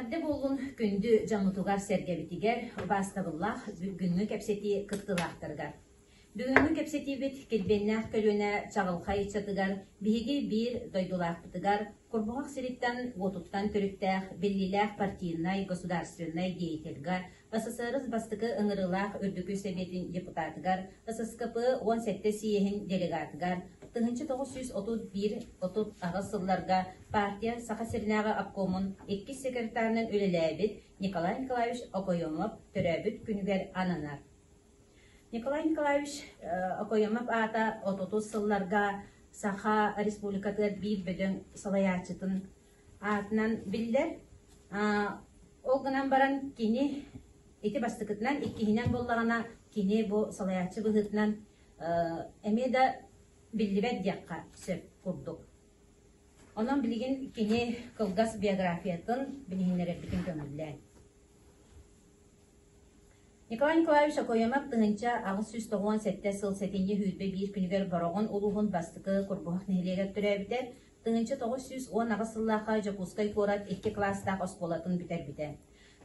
Эҕэрдэ буоллун күндү дьоммутугар-сэргэбитигэр, убаастабыллаах бүгүҥҥү кэпсэтии кыттыылаахтарыгар. Бүгүҥҥү кэпсэтиибит килбиэннээх көлүөнэ чаҕылхай ыччатыгар биһиги биир дойдулаахпытыгар Курбуһах сириттэн уотуттан төрүттээх биллиилээх партийнай, государственнай деятельга, СССР бастакы ыҥырыылаах Үрдүкү Сэбиэтин депутатыгар, ССКП 17 съеһин делегатыгар, 1931-38 сылларга партия Саха сиринээҕи обкомун иккис секретарынан үлэлээбит Николай Николаевич Окоемов төрөөбүт күнүгэр ананар. Николай Николаевич Окоемов аата отутус сылларга Саха Республикатыгар биир бөдөҥ салайааччытын аатынан биллэр. Ол гынан баран кини ити бастакытынан, иккиһинэн буоллаҕына кини бу салайааччы быһыытынан эмиэ да биллибэт диэххэ сөп курдук. Онон билигин кини кылгас биографиятын билиһиннэрэрбитин көҥүллээн. Николай Николаевич Окоемов 1897 сыл сэтинньи 21 күнүгэр Бороҕон улууһун бастакы Курбуһах нэһилиэгэр төрөөбүтэ, 1918 сыллаахха Дьокуускай куорат икки кылаастаах оскуолатын бүтэрбитэ.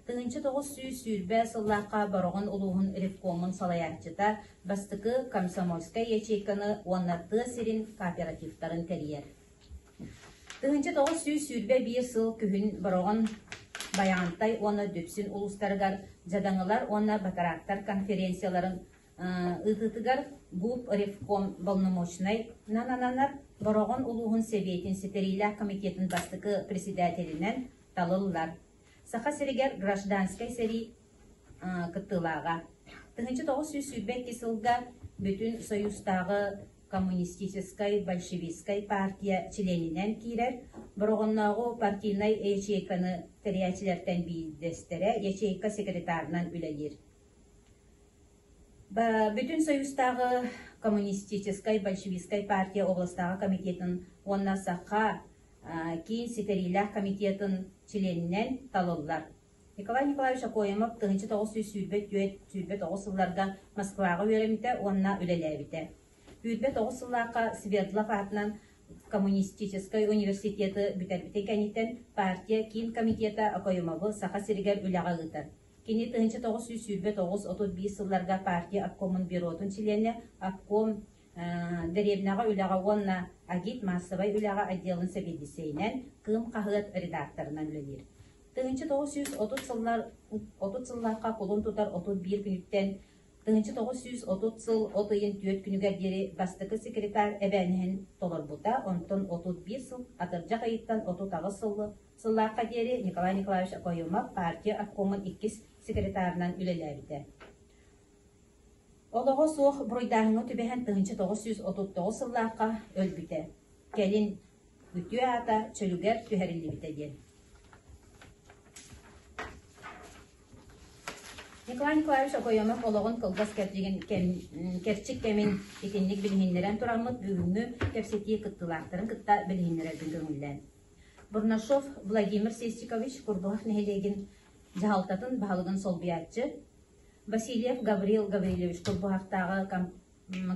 1920 сыллаахха Бороҕон улууһун ревкомун салайааччыта, бастакы комсомольскай ячейканы уонна тыа сирин кооперативтарын тэрийэр. 1921 сыл күһүн Бороҕон, Байаҕантай уонна Дүпсүн улуустарыгар дьадаҥылар уонна батараактар конференцияларын ыытыытыгар ГУП ревком полномочнайынан ананар Бороҕон улууһун Сэбиэтин ситэриилээх комитетын бастакы председателинэн талыллар. Саха сиригэр гражданскай сэрии кыттыылааҕа. 1922 сылга Бүтүн Союзтааҕы коммунистическай большевистскай партия чилиэнинэн киирэр, Бороҕоннооҕу партийнай ячейканы тэрийээччилэртэн биирдэстэрэ, ячейка секретарынан үлэлиир. Бүтүн Союзтааҕы коммунистическай большевистскай партия областааҕы комитетын уонна Саха киин ситэриилээх комитетын чилиэнинэн талыллар. Николай Николаевич Окоемов 1924-29 сылларга Москваҕа үөрэммитэ уонна үлэлээбитэ. 29 сыллаахха Свердлов аатынан Коммунистическай университеты бүтэрбитин кэнниттэн партия киин комитета Окоемовы Саха сиригэр үлэҕэ ыытар. Кини 1929-31 сылларга партия обкомун бюротун чилиэнэ, обком дэриэбинэҕэ үлэҕэ уонна агит маассабай үлэҕэ отделын сэбиэдиссэйинэн, Кыым хаһыат редакторынан үлэлиир. 1930 сыллар 30 сыллаахха кулун тутар 31 күнүттэн 1930 сыл от ыйын 4 күнүгэр диэри бастакы секретарь эбээниһин толорбута, онтон 31 сыл атырдьах ыйыттан 38 сыл сыллаахха диэри Николай Николаевич Окоемов партия обкомун иккис секретарынан үлэлээбитэ. Олоҕо суох буруйдааһыҥҥа түбэһэн 1939 сыллаахха өлбүтэ. Кэлин үтүө аата чөлүгэр түһэриллибитэ диэн. Николай Николаевич Окоемов олоҕун кылгас кэрчигин кэм, кэрчик кэмин итинник билиһиннэрэн тураммыт бүгүҥҥү кэпсэтии кыттыылаахтарын кытта билиһиннэрэрбин көҥүллээн. Бурнашов Владимир Сестикович Курбуһах нэһилиэгин дьаһалтатын баһылыгын солбуйааччы, Васильев Гаврил Гаврильевич Курбуһахтааҕы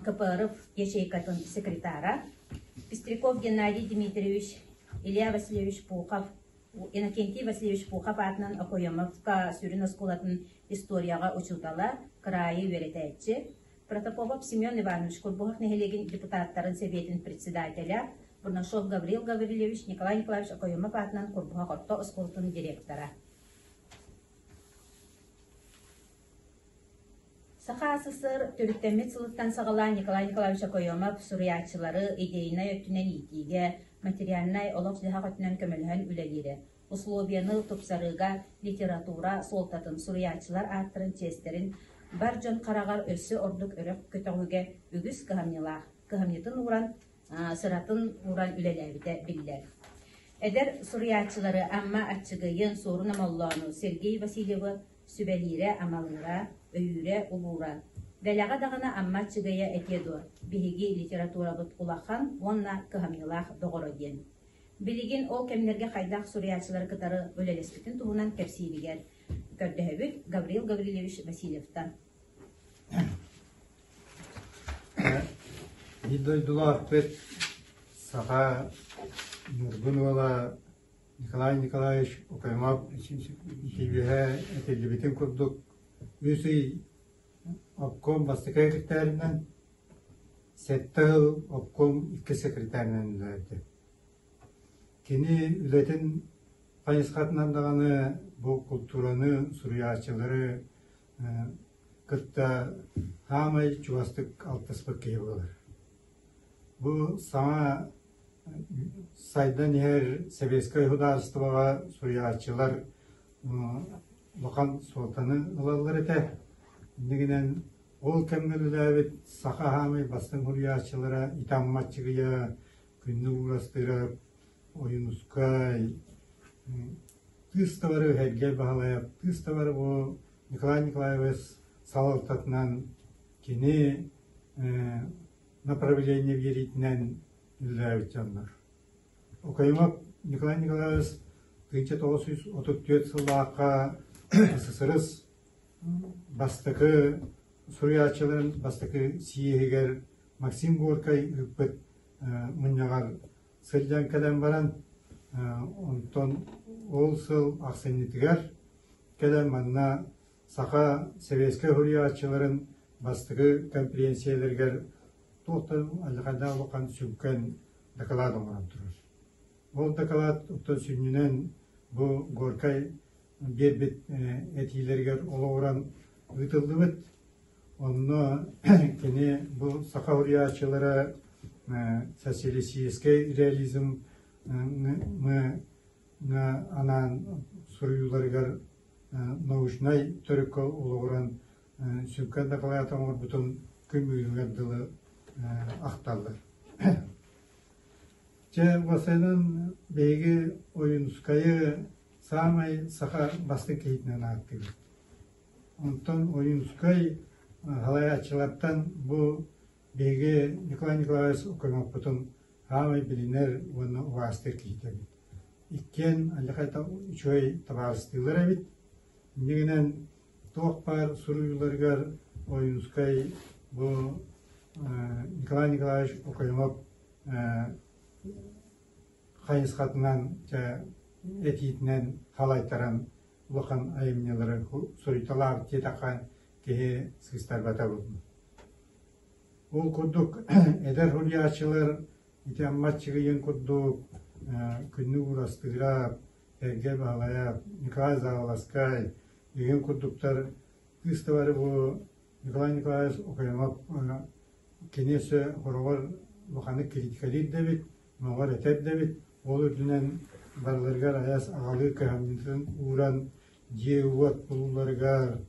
КПРФ ячейкатын секретара, Пестряков Геннадий Дмитриевич, Илья Васильевич Пухов, Иннокентий Васильевич Пухов аатынан Окоемовка сүрүн оскуолатын историяҕа учуутала, кыраайы үөрэтээччи, Протопопов Семен Иванович Курбуһах нэһилиэгин депутаттарын сэбиэтин председателэ, Бурнашов Гаврил Гаврильевич Николай Николаевич Окоемов аатынан Курбуһах орто оскуолатын директора. Саха АССР төрүттэммит сылыттан саҕалаан Николай Николаевич Окоемов суруйааччылары идейнай өттүнэн иитиигэ, материальнай олох-дьаһах өттүнэн көмөлөһөн үлэлиирэ. Условияны тупсарыыга литература суолтатын, суруйааччылар ааттарын чиэстэрин бар дьон хараҕар өссө ордук өрө көтөҕүүгэ үгүс кыһамньылаах, кыһамньытын ууран, сыратын ууран үлэлээбитэ биллэр. Эдэр суруйааччылары Амма Аччыгыйын, Суорун Омоллоону, Сергей Васильевы сүбэлиирэ-амалыыра, өйүүрэ, улуура. Дэлэҕэ даҕаны Амма Аччыгыйа этиэ дуо, биһиги литературабыт улахан уонна кыһамньылаах доҕоро диэн. Билигин ол кэмнэргэ хайдах суруйааччылары кытары үлэлэспитин туһунан кэпсииригэр көрдөһөбүт Гаврил Гаврильевич Васильевтан. Биир дойдулаахпыт саха Ньургун уола. Николай Николаевич Окоемов үөһэ этиллибитин курдук үс ый обком бастакы секретарынан, сэттэ сыл обком иккис секретарынан үлэлээбитэ. Кини үлэтин хайысхатынан даҕаны бу култуураны, суруйааччылары кытта саамай чугастык алтыспыт киһи буолар. Бу саҥа сайдан иһэр сэбиэскэй судаарыстыбаҕа суруйааччылар улахан суолтаны ылаллар этэ. Иннигинэн ол кэмҥэ үлэлээбит саха саамай бастыҥ суруйааччылара Итамма Аччыгыйа, Күннүк Уурастыырап, Ойуунускай, Кыыс да бары Һэргэй Баһылайап, кыыс да бары бу Николай Николаевич салалтатынан кини направление биэриитинэн үлэлээбит дьоннор. Окоемов Николай Николаевич 1934 сыллаахха СССР бастакы суруйааччыларын бастакы съеһигэр Максим Горькай ыыппыт мунньаҕар сылдьан кэлэн баран, онтон ол сыл ахсынньытыгар кэлэн манна саха сэбиэскэй суруйааччыларын бастакы конференцияларыгар туохтан алдьархайдаах улахан сүҥкэн дакылаат оҥорон турар. Ол дакылаат оттон сүнньүнэн бу Горькай биэрбит этиилэригэр олоҕуран ыытыллыбыт. Онно кини бу саха суруйааччылара социалистическай реализм анаан суруйууларыгар научнай төрүккэ олоҕуран сүҥкэн дакылаат оҥорбутун күн бүгүнүгэр дылы ахталлар. Чэ, уопсайынан биһиги Ойуунускайы саамай саха бастыҥ киһитинэн ааттыыбыт. Онтон Ойуунускай салайааччылартан бу биһиги Николай Николаевич Окоемовпутун саамай билинэр уонна убаастыыр киһитэ эбит. Иккиэн алдьархай үчүгэй табаарыстыылар эбит. Иннигинэн туох баар суруйууларыгар Ойуунускай бу Николай Николаевич Окоемов хайысхатынан этиитинэн халайтаран улахан айымньылары суруйталаабыт диэтэххэ киһи сыыстарбата буолуо. Ол курдук эдэр суруйааччылар ити Амма Аччыгыйын курдук Күннүк Уурастыырап, Эргэ Баһылайап, Николай Зааласкай игин курдуктар кыыс да бары бу Николай Николаевич Окоемов кини өссө хороҕор улаханнык критикалиир да эбит, моҕор этэр да эбит, ол үрдүнэн барыларыгар айас аҕалыы кыһамньытын ууран дьиэ-уот булууларыгар,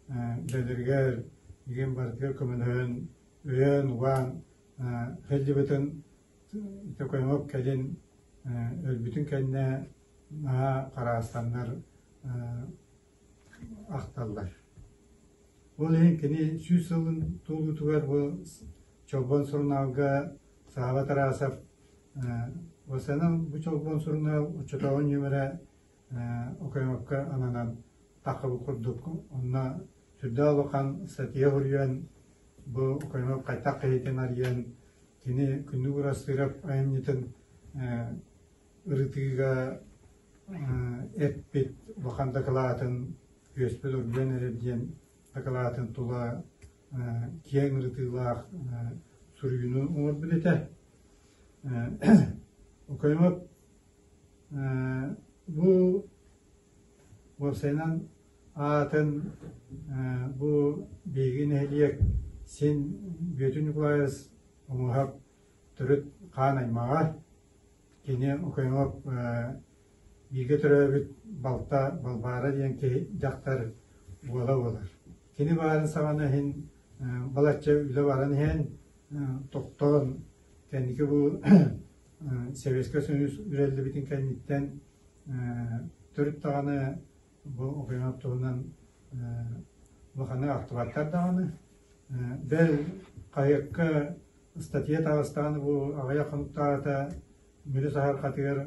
үлэлэригэр игин барытыгар көмөлөһөн, өйөөн-убаан сылдьыбытын Окоемов кэлин өлбүтүн кэннэ наһаа хараастаннар ахталлар. Ол иһин кини сүүс сылын туолуутугар бу Чолбон сурунаалга Сааба Тарасов Осанан бу Чолбон сурунаал оччотооҕу нүөмэрэ Окоемовка ананан таххыбыт курдук онно сүрдээх улахан статья суруйан бу Окоемов хайдах киһитин арыйан кини Күннүк Уурастыырап айымньытын ырытыыга эппит улахан дакылаатын күөспүт оргуйан эрэр диэн дакылаатын тула киэҥ ырытыылаах суруйууну оҥорбут этэ. Окоемов бу уопсайынан аатын бу биһиги нэһилиэк син Бүөтүр Ньукулаайыс Омуһап төрүт хаан аймаҕа. Кини Окоемов бииргэ төрөөбүт балта Балбаара диэн киһи дьахтар уола буолар. Кини баарын саҕана иһин балачча үлэ баран иһэн тохтоон кэнники бу Сэбиэскэй Союз үрэллибитин кэнниттэн төрүт даҕаны бу Окоемов туһунан улаханнык ахтыбаттар даҕаны. Бэл хаһыакка ыстатыйа таҕыстаҕына бу аҕыйах хонуктааҕыта Мүрү саһархатыгар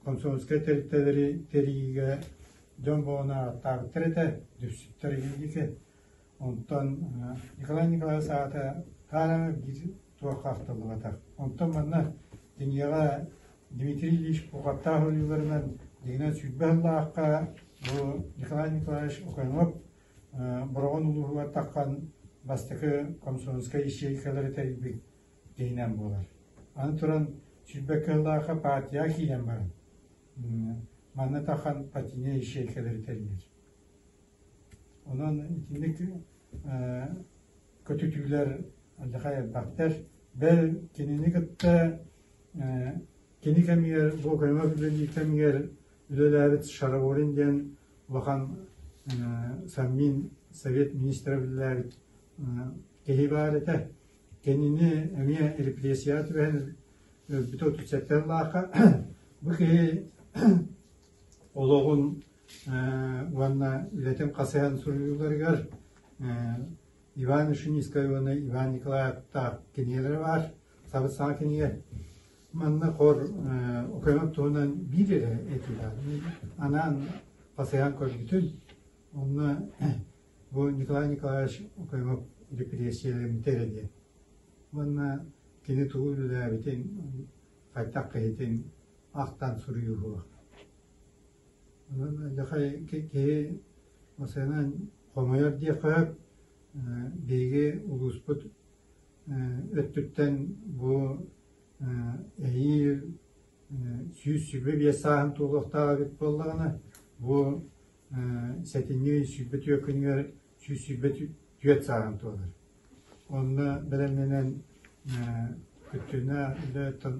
комсомольскай тэрилтэлэри тэрийиигэ дьон буолан ааттаабыттар этэ, дүпсүттэр диэки. Онтон Николай Николаевич аата таара биир туохха ахтыллыбатах. Онтон манна кинигэҕэ Дмитрий Ильич Кухаттаах ойууларынан Дьиҥинэн 20 сыллаахха бу Николай Николаевич Окоемов Бороҕон улууһугар таххан бастакы комсомольскай ячейкалары тэрийбит киһинэн буолар. Аны туран 20 сыллаахха партияҕа киирэн баран манна тахан партийнай ячейкалары тэрийэр. Онон итинник көтүтүүлэр алдьархай элбэхтэр. Бэл кинини кытта кини кэмигэр бу Окоемов үлэлиир кэмигэр үлэлээбит Шараворин диэн улахан Совмин совет министрэ үлэлээбит киһи баар этэ. Кинини эмиэ репрессияҕа түбэһэн өлбүтэ 37 сыллаахха. Бу киһи олоҕун уонна үлэтин хасыһан суруйууларыгар Иван Ушинскай уонна Иван Николаевтаах кинигэлэрэ баар, сабыс-саҥа кинигэ. Манна хор Окоемов туһунан биир эрэ этии баар. Анаан хасыһан көрбүтүм. Онно бу Николай Николаевич Окоемов репрессиялэммитэ эрэ диэн. Уонна кини тугу үлэлээбитин, хайдах киһитин ахтан суруйууһуох. Онон алдьархай киһи масыынан хомойор диэххэ сөп. Биһиги улууспут өттүттэн бу эһиил 125 сааһын туолуохтаах эбит буоллаҕына, бу сэтинньи ый 24 күнүгэр 124 сааһын туолар. Онно бэлэмнэнэн күттүнэ үлэттэн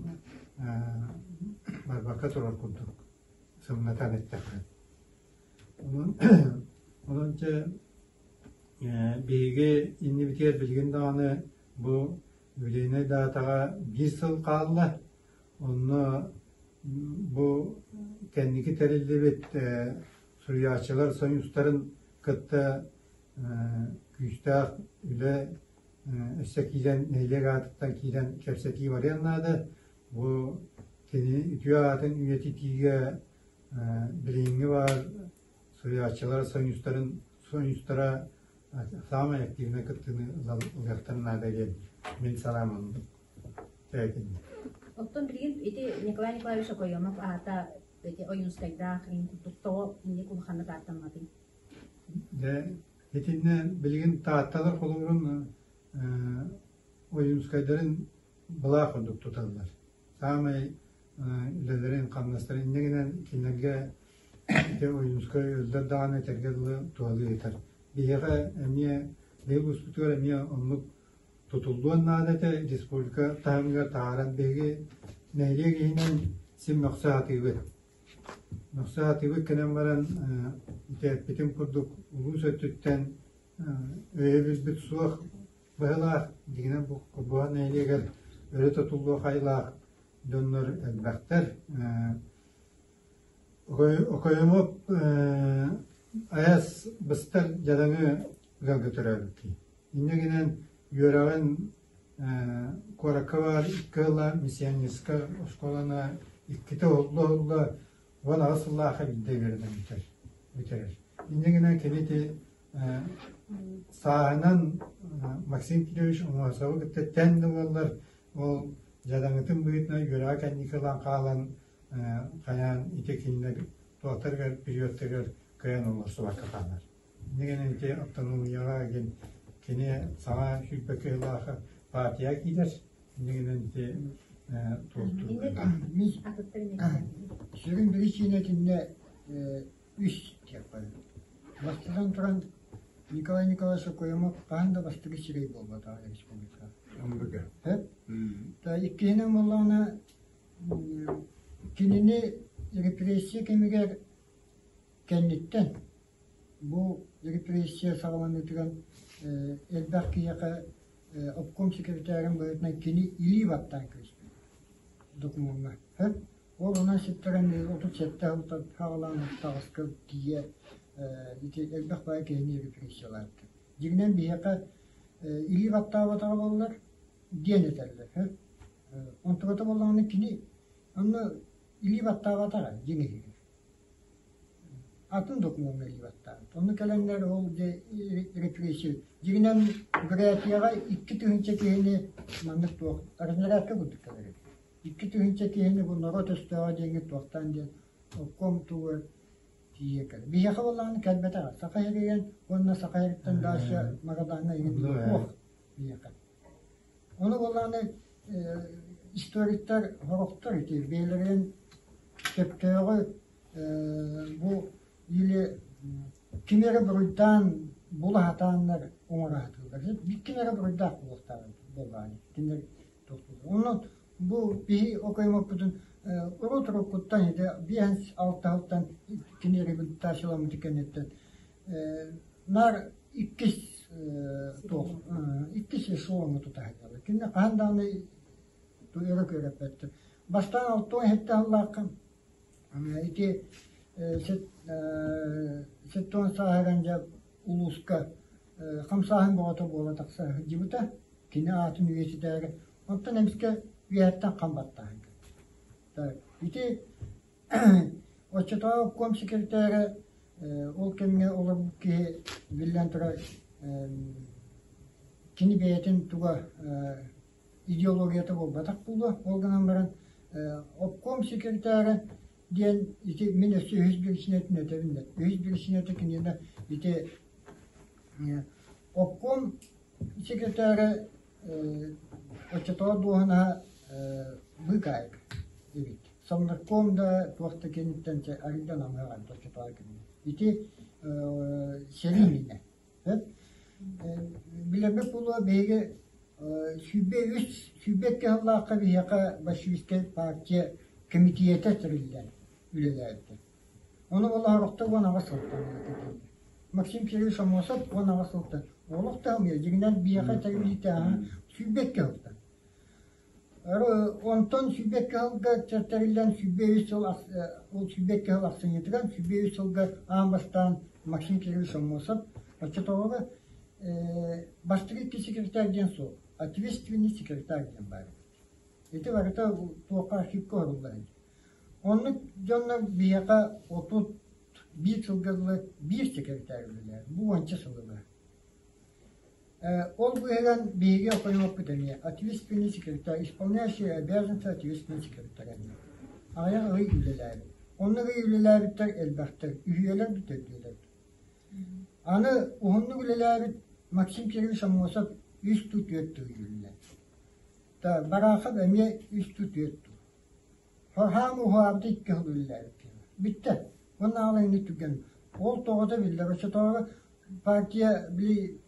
барбакка турар курдук сымнатан эттэххэ. Онон, онон чэ биһиги иннибитигэр билигин даҕаны бу юбилейнай даатаҕа биир сыл хаалла. Онно бу кэнники тэриллибит суруйааччылар союзтарын кытта күүстээх үлэ өссө киирэн нэһилиэк аатыттан киирэн кэпсэтии барыан наада. Бу кини үтүө аатын үйэтитиигэ билиҥҥи баар суруйааччылар союзтарын союзтара саамай активнай кыттыыны ылыахтарын наада диэн мин санаам оннук. Оттон билигин ити Николай Николаевич Окоемов аата ити Ойуунскайдаах иһин курдук тоҕо инник улаханнык ааттамматый? Дьэ, итиннэ билигин Таатталар холобурун Ойуунскайдарын былаах курдук туталлар. Саамай үлэлэрин, хамнастарын инньэ гынан кинилэргэ ити Ойуунскай өлдөр даҕаны этэргэ дылы туһалыы ыытар. Биһиэхэ эмиэ биһиги улууспутугар эмиэ оннук тутуллуон наада этэ республика таһымыгар таһааран биһиги нэһилиэк иһинэн син мөхсө сатыыбыт. Мөхсө сатыыбыт гынан баран ити эппитим курдук улуус өттүттэн өйөбүлбүт суох быһыылаах дьиҥинэн бу Курбуһах нэһилиэгэр өрө тутуллуох айылаах дьоннор элбэхтэр. Окоемов айас быстар дьадаҥы ыалга төрөөбүт киһи. Инньэ гынан үөрэҕин куоракка баар икки ыла миссионерскай оскуоланы иккитэ уһулла-уһулла 18 сыллаахха биирдэ үөрэнэн бүтэр бүтэрэр. Инньэ гынан кини ити сааһынан Максим Кирович Оҥоосову кытта тэҥ да буоллар, ол дьадаҥытын быһыытынан үөрэҕэ кэнники ылан хаалан хайаан ити кинилэр туохтарыгар периодтарыгар кыайан олорсубакка хаалар. Иннигинэн ити автономияҕа диэн кини саҥа 22 сыллаах партия киирэр. Иннигинэн ити Сүрүн биричиинэ итиннэ үс диэххэ. Бастатан туран Николай Николаевич Окоемов хаһан да бастакы сирэй буолбатаҕа республика. Иккиһинэн буоллаҕына кинини репрессия кэмигэр кэнниттэн бу репрессия саҕаланыытыгар элбэх киһиэхэ обком секретарын быһыытынан кини илии баттаан кэбиспит докумуоҥҥа. Ол онон ситтэрэн 37 сылтан саҕалаан таҕыска тиийэ ити элбэх баай киһини репрессиялаабыттар. Дьиҥинэн биһиэхэ илии баттаабатаҕа буоллар диэн этэллэр. Онтуката буоллаҕына кини онно илии баттаабатаҕа дьиҥ иһигэр. Атын докумуоҥҥа илии баттаабыт. Онно кэлэннэр ол дьэ репрессия. Дьиҥинэн Бурятияҕа 2000 киһини маннык туох разнарядка курдук кэлэр эбит. 2000 киһини бу норуот өстөөҕө диэҥҥэ туохтаан диэн. Обком тугу тиийэ кэлэр. Биһиэхэ буоллаҕына кэлбэтэҕэ. Саха сиригэр уонна Саха сириттэн дальше Магадаҥҥа игин суох биһиэхэ. Ону буоллаҕына историктар сорохтор ити бэйэлэрин сөптөөҕү бу или кими эрэ буруйдаан була сатааннар оҥоро сатыыллар. Ким эрэ буруйдаах буолуохтаах буоллаҕына кинилэр Онон бу биһи окоймоппутун урут уруккуттан ити биэс алта сылтан кини реабилитацияламмыт кэнниттэн наар иккис туох иккис эшелоҥҥа тута сылдьаллар. Кинини хаһан даҕаны өрө күөрэппэттэр. Бастаан 67 сыллаахха ити 70 сааһыран дьэ улууска хамсааһын бөҕөтө буола тахса сылдьыбыта. Кини аатын үйэтитээри. Онтон эмискэ үөһэттэн хам баттааһын кэлбит. Ити оччотооҕу обком секретара ол кэмҥэ олорбут киһи биллэн турар кини бэйэтин туга идеологията буолбатах буолуо. Ол гынан баран обком секретара диэн ити мин өссө үһүс биричиинэтин этэбин да. Үһүс биричиинэтэ киниэнэ ити обком секретара оччотооҕу дуоһунаһа быыкаайык эбит. Совнарком да туох да кэнниттэн арыйда намыһах оччотооҕу кэмҥэ. Ити сэрии иннинэ. Билэрбит буолуо биһиги 103, 102 сыллаахха биһиэхэ большевистскай партия кэмитиэтэ тэриллэн үлэлээбитэ. Ону олоһорохто 18 сылтан Максим Кириллович Аммосов 18 сылтан олох да дьиҥинэн биһиэхэ тэриллиитээҕи 102 сылтан. Онтон 102 сылга тэриллэн 103 сыл ол 102 сыл ахсынньытыгар 103 сылга аан бастаан Максим Кириллович Аммосов оччотооҕуга бастакы икки секретарь диэн суох, ответственный секретарь диэн баар эбит. Ити барыта туохха архивка оҥоруллар эбит. Оннук дьоннор биһиэхэ 31 сылга дылы биир секретарь үлэлээн, бу уонча сыл ыла. Ол быыһыгар биһиги окойуоппут эмиэ ответственный секретарь, исполняющий обязанности ответственный секретарь эмиэ. Аҕыйах ый үлэлээбит. Оннук ый үлэлээбиттэр элбэхтэр, үһүөлэр да төрдүөлэр. Аны уһуннук үлэлээбит Максим Кириллович Аммосов үс туу түөрт туу үлэлээбит. Барахов эмиэ үс туу түөрт туу. Хаһаам уһаабыта икки сыл үлэлээбит киһи. Бүттэ. Уонна аҕалайыны түргэн. Ол тоҕото биллэр. Оччотооҕу партия били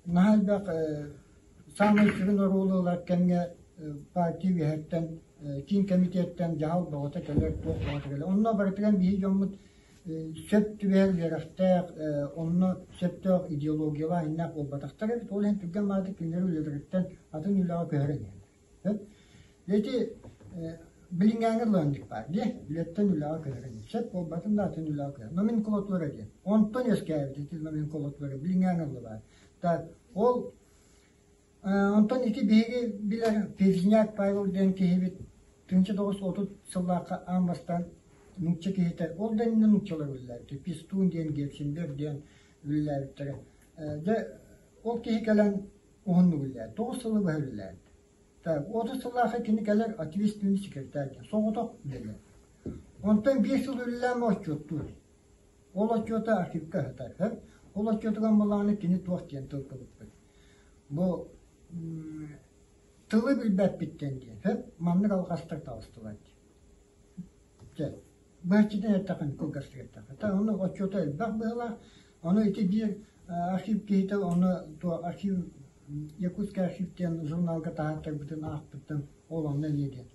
наһаа элбэх саамай сүрүн оруолу ылар кэмҥэ партия үөһэттэн киин кэмитиэттэн дьаһал бөҕөтө кэлэр, туох бөҕөтө кэлэр. Онно барытыгар биһиги дьоммут сөп түбэһэр үөрэхтээх, онно сөптөөх идеологиялаах иннээх буолбатахтар эбит. Ол иһин түргэн баҕайытык кинилэри үлэлэриттэн атын үлэҕэ көһөрөн иһэллэр. Ити билиҥҥээҥи ыллаан баар дии, үлэттэн үлэҕэ көһөрөн сөп буолбатын да атын үлэҕэ көһөр. Номенклатура диэн. Онтон үөскээбит ити номенклатура билиҥҥээҥи ылла баар. Так, ол онтон ити биһиги билэр Певзняк Павел диэн киһибит 1930 сыллаахха аан бастаан нуучча киһитэ, ол да иннинэ нууччалар үлэлээбит. Пистун диэн, Герценберг диэн үлэлээбиттэрэ. Дьэ, ол киһи кэлэн уһуннук үлэлээбит. 9 сылы быһа үлэлээбит. Так, 30 сыллаахха кини кэлэр ответственный секретарь диэн соҕотох үлэлэр. Онтон биир сыл үлэлээн отчуоттуур. Ол отчуота архивка сытар. Ол отчуотугар буоллаҕына кини туох диэн тыл кыбыппыт. Бу тылы билбэппиттэн диэн, сөп, маннык алҕастар таҕыстылар диэн. Чэ, быһаччытын эттэххин, кылгастык эттэххэ. Та ону отчуота элбэх быһыылаах. Ону ити биир архив киһитэ ону архив Якутский архив диэн журналга таһааттарбытын аахпыттан ол онно эмиэ диэн.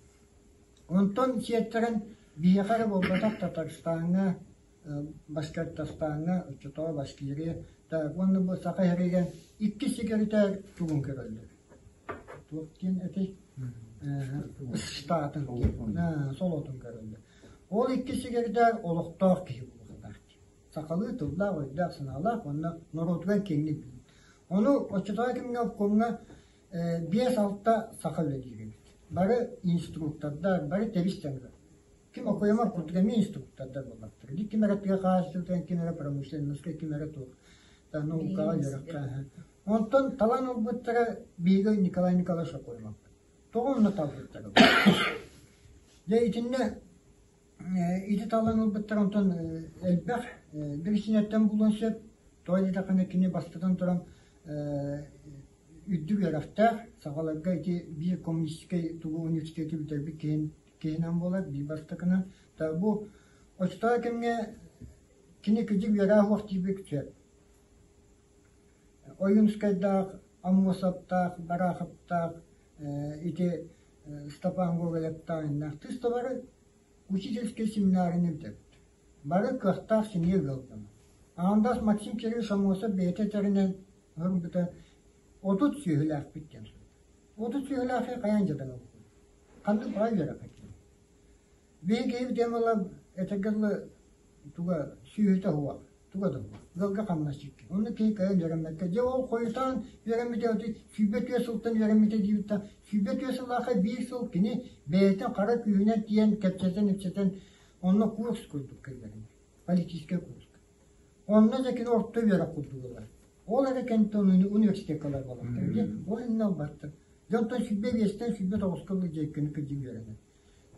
Онтон сиэттэрэн биһиэхэ эрэ буолбатах Татарстаҥҥа, Башкортостаҥҥа, оччотооҕу Башкирия, так уонна бу Саха сиригэр икки секретарь тугун көрөллөр. Туох диэн этэй? Штатын солотун көрөллөр. Ол икки секретарь олохтоох киһи буолуохтаах. Сахалыы тыллаах, өйдөөх-санаалаах уонна норуотугар киэҥник билэр. Ону оччотооҕу кэмҥэ обкомҥа биэс-алта саха үлэлиир эбит. Бары инструктордар, бары тэбис-тэҥ Ким окуйамар курдук эмиэ инструктордар буоллахтара. Ким эрэ тыа хаһаайыстыбатын, ким эрэ промышленноска, ким эрэ туох наукаҕа, үөрэххэ. Онтон талан ылбыттара биһиги Николай Николаевич Окуймаппыт. Тоҕо онно талбыттара? Дьэ итиннэ Ити талан ылбыттар онтон элбэх биричиинэттэн булуон сөп. Тоҕо диэтэххинэ кини бастатан туран үрдүк үөрэхтээх, сахаларга ити биир коммунистическай тугу университеты бүтэрбит киһин киһинэн буолар, биир бастакынан. Бу оччотооҕу кэмҥэ кини кырдьык үөрэҕэ суох диирбит сөп. Ойуунускайдаах, Аммосовтаах, Бараховтаах, ити Степан Гоголевтаах иннээх тыс да бары учительскай семинарияны бүтэрбит. Бары кыахтаах сэмиэ ыалдьан. Аандаас Максим Кириллович Аммосов бэйэтэ этэринэн ылбыта 30 сүөһүлээхпит диэн суруйда. 30 сүөһүлээхи хайаан дьадаҥалыыбыт? Ханнык баҕа үөрэххэ киирэр. Биһиги киһибит ыла этэргэ дылы туга сүөһүтэ суох, туга да суох. Ыалга хамнасчыкка. Онно киһи кыайан үөрэммэккэ. Дьэ ол хойутаан үөрэммитэ 24 сылтан үөрэммитэ диэбит да 24 сыллаахха биир сыл кини бэйэтин хара күүһүнэн тиийэн кэпсэтэн-ипсэтэн онно курс курдук киллэринэр. Политическай курс. Онно дьэ кини орто үөрэх курдук ылар. Ол эрэ кэнниттэн университекка ылар буоллахтар дии. Ол иннинэ ылбаттар. Дьэ онтон 25-тэн 29-ка ыллык дьэ иккини кырдьык үөрэнэр.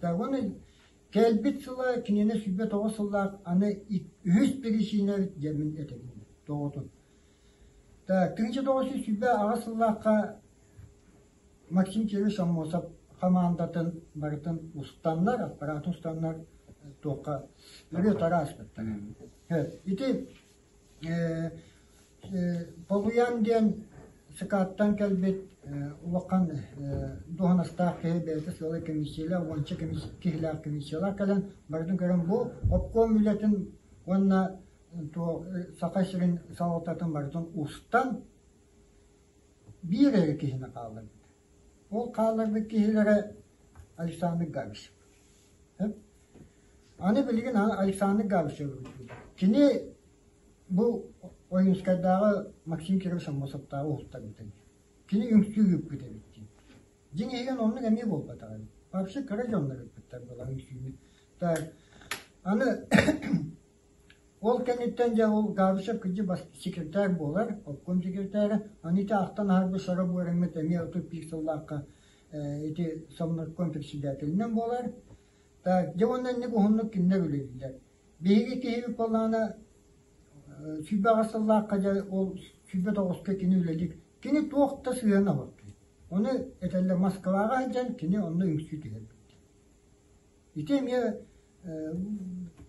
Так уонна кэлбит сыла кинини 29 сыллаах аны үһүс биричиинэ эбит диэммин этэбин тоҕотун. Так 1928 сыллаахха Максим Кириллович Аммосов хамаандатын барытын устаннар, аппаратын устаннар туохха өрө-тара аспыттар. Ити Полуян диэн СК-ттан кэлбит улахан дуоһунастаах киһи бэйэтэ сыалай комиссиялаах, уонча киһилээх комиссиялаах кэлэн барытын көрөн бу обком үлэтин уонна Саха сирин салалтатын барытын устан биир эрэ киһини хаалларбыт. Ол хаалларбыт киһилэрэ Александр Габишев. Аны билигин Александр Габишев кини бу Ойуунскайдааҕы Максим Кирович Аммосовтааҕы уһултарбыта дии. Кини үҥсүү ыыппыт эбит дии. Дьиҥ иһигэр оннук эмиэ буолбатах эбит. Вообще кыра дьоннор ыыппыттар буолан үҥсүүнү. Так, аны Ол кэнниттэн дьэ ол Габышев кырдьык секретарь буолар, обком секретара. Аны ити ахтан аһарбыт Сара Буораҥҥыт эмиэ 31 сыллаахха ити Совнарком председателинэн буолар. Так, дьэ уонна инник уһуннук кинилэр үлэлииллэр. Биһиги киһибит буоллаҕына 28 сыллаахха дьэ ол 29-ка кини үлэлиир. Кини туох да сыһыана суох. Ону этэллэр Москваҕа сылдьан кини онно үҥсүү түһэрбит. Ити эмиэ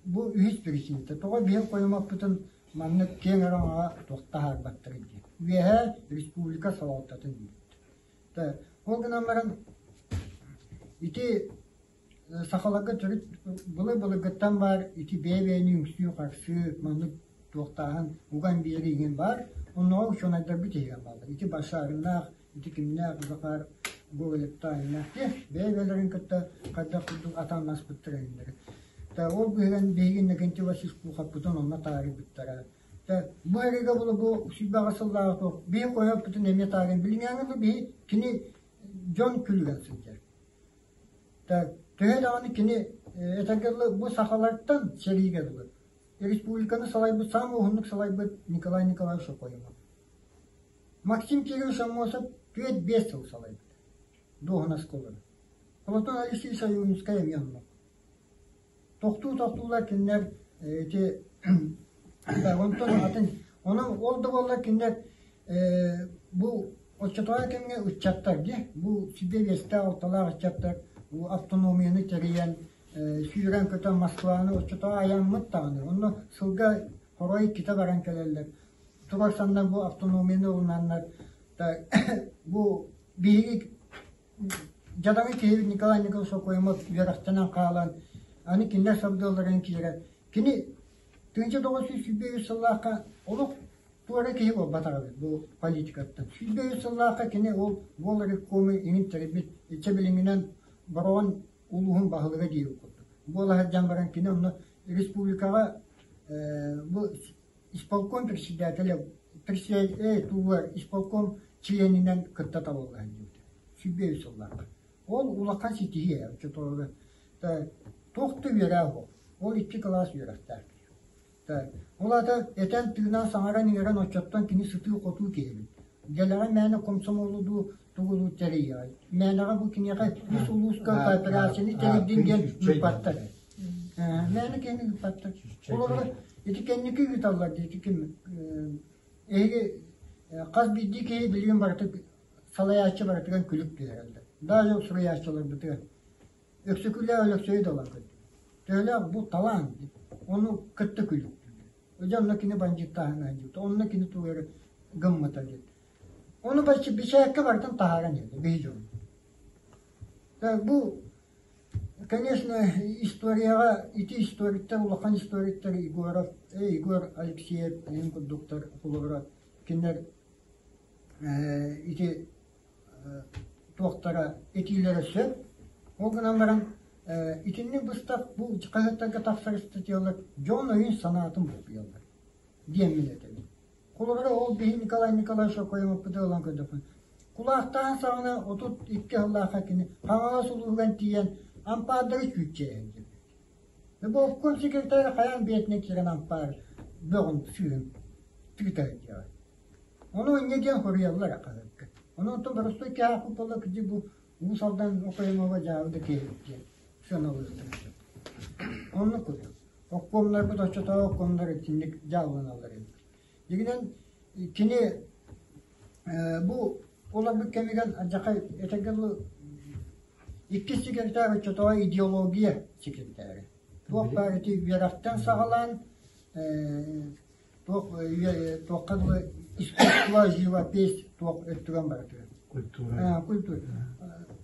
бу үһүс причината. Тоҕо биһиги хойумаппытын маннык киэҥ араҥаҕа туох таһаарбаттарый диэн. Үөһээ республика салалтатын диэбит. Ол гынан баран ити сахаларга төрүт былыр-былыргыттан баар ити бэйэ-бэйэни үҥсүү-харсыы маннык туохтааһын уган биэрии иһин баар. Оннооҕор учуонайдарбыт иһигэр бааллар. Ити Башариннаах ити кимнээх Захар Гоголевтаах бэйэ-бэйэлэрин кытта хайдах курдук атааннаспыттар эҥиннэри. Ол быһыган биһиги Иннокентий Васильевич Пуховпутун онно таарыйбыттара. Бу эрэгэ булу бу сүүрбэҕэ сыллааҕы туох биһи хойоппутун эмиэ таарыйан билиҥээҥи бу биһи кини дьон күлүгэр сылдьар. Төһө даҕаны кини этэргэ дылы бу сахалартан сэриигэ дылы республиканы салайбыт саамай уһуннук салайбыт Николай Николаевич Окоемов. Максим Кириллович Аммосов 4-5 сыл салайбыт дуоһунаска олорон. Платон Алексеевич Ойуунускай эмиэ оннук. Тохтуу-тохтуулар кинилэр ити онтон атын онон ол да буоллар кинилэр бу оччотооҕу кэмҥэ ыччаттар дии бу сиргэ биэстээх-алталаах ыччаттар бу автономияны тэрийэн сүүрэн-көтөн Москваны оччотооҕу айаммыт даҕаны онно сылга хорой иккитэ баран кэлэллэр Турарсаннар бу автономияны ылынаннар бу биһиги дьадаҥы киһи Николай Николаевич Окоемов үөрэхтэнэн хаалан аны кинилэр сабдыалларын киирэн кини 1923 сыллаахха олох туора киһи буолбатах эбит бу политикаттан. 103 сыллаахха кини ол волревкому иҥин тэрийбит иччэ билиҥҥинэн Бороҕон улууһун баһылыга диир курдук. Буола сылдьан баран кини онно республикаҕа бу исполком председателэ тугугар исполком членинэн кытта талылла сылдьыбыта. 105 сыллаахха. Ол улахан ситиһии ээ оччотооҕу туох да үөрэх суох. Ол икки кылаас үөрэхтээх киһи. Ол аата этэн тыынан саҥаран иҥэрэн оччоттон кини сытыы-хотуу киһи эбит. Дэлэҕэ мээнэ комсомолу дуу тугу дуу тэрийэҕит. Мээнэҕэ бу киниэхэ үс улууска кооперацияны тэрийдин диэн ыыппаттар. Мээнэ киһини ыыппаттар. Олорго ити кэнники ыыталлар дии ити ким эһиги хас биирдии киһи билигин барыта салайааччы барытыгар күлүк түһэрэллэр. Даже суруйааччыларбытыгар. Өксөкүлээх Өлөксөйү да ылан көрдүм. Төһөлөөх бу талаан ону кытта күлүктүүллэр. Дьэ онно кини бандьыыттааһыҥҥа сылдьыбыта, онно кини тугу эрэ гыммыта диэн. Ону бэчээккэ барытын таһааран иһэллэр биһи дьоммут. Бу, конечно, историяҕа ити историктар, улахан историктар Егоров, Егор Алексеев эҥин курдуктар холобура кинилэр ити туохтара этиилэрэ сөп. Ол гынан баран итинник быстах бу хаһыаттарга тахсар статьялар дьон өйүн-санаатын буккуйаллар диэммин этэбин. Холобура, ол биһи Николай Николаевич Окоемовпуту ылан көрдөххүнэ, кулаахтаан саҕана 32 сыллаахха кини Хаҥалас улууһугар тиийэн ампаардары күүччэйэн диэбит. Бу обком секретарь хайаан бэйэтинэн киирэн ампаар бөҕүн сыыһын тыытар диэҕэ. Ону инньэ диэн хоруйаллар хаһыакка. Ону оттон боростуой киһи буолла кырдьык бу Уус Алдан Окоемова дьаабы да киһи диэн сыаналыахтарын сөп. Оннук курдук. Обкомнарбыт оччотооҕу обкомнар итинник дьаалланаллар эбит. Дьиҥинэн кини бу олорбут кэмигэр алдьархай этэргэ дылы иккис секретарь оччотооҕу идеология секретарэ. Туох баар ити үөрэхтэн саҕалаан туох туохха дылы искусство, живопись туох өттүгэн барытыгар. Культура. Культура.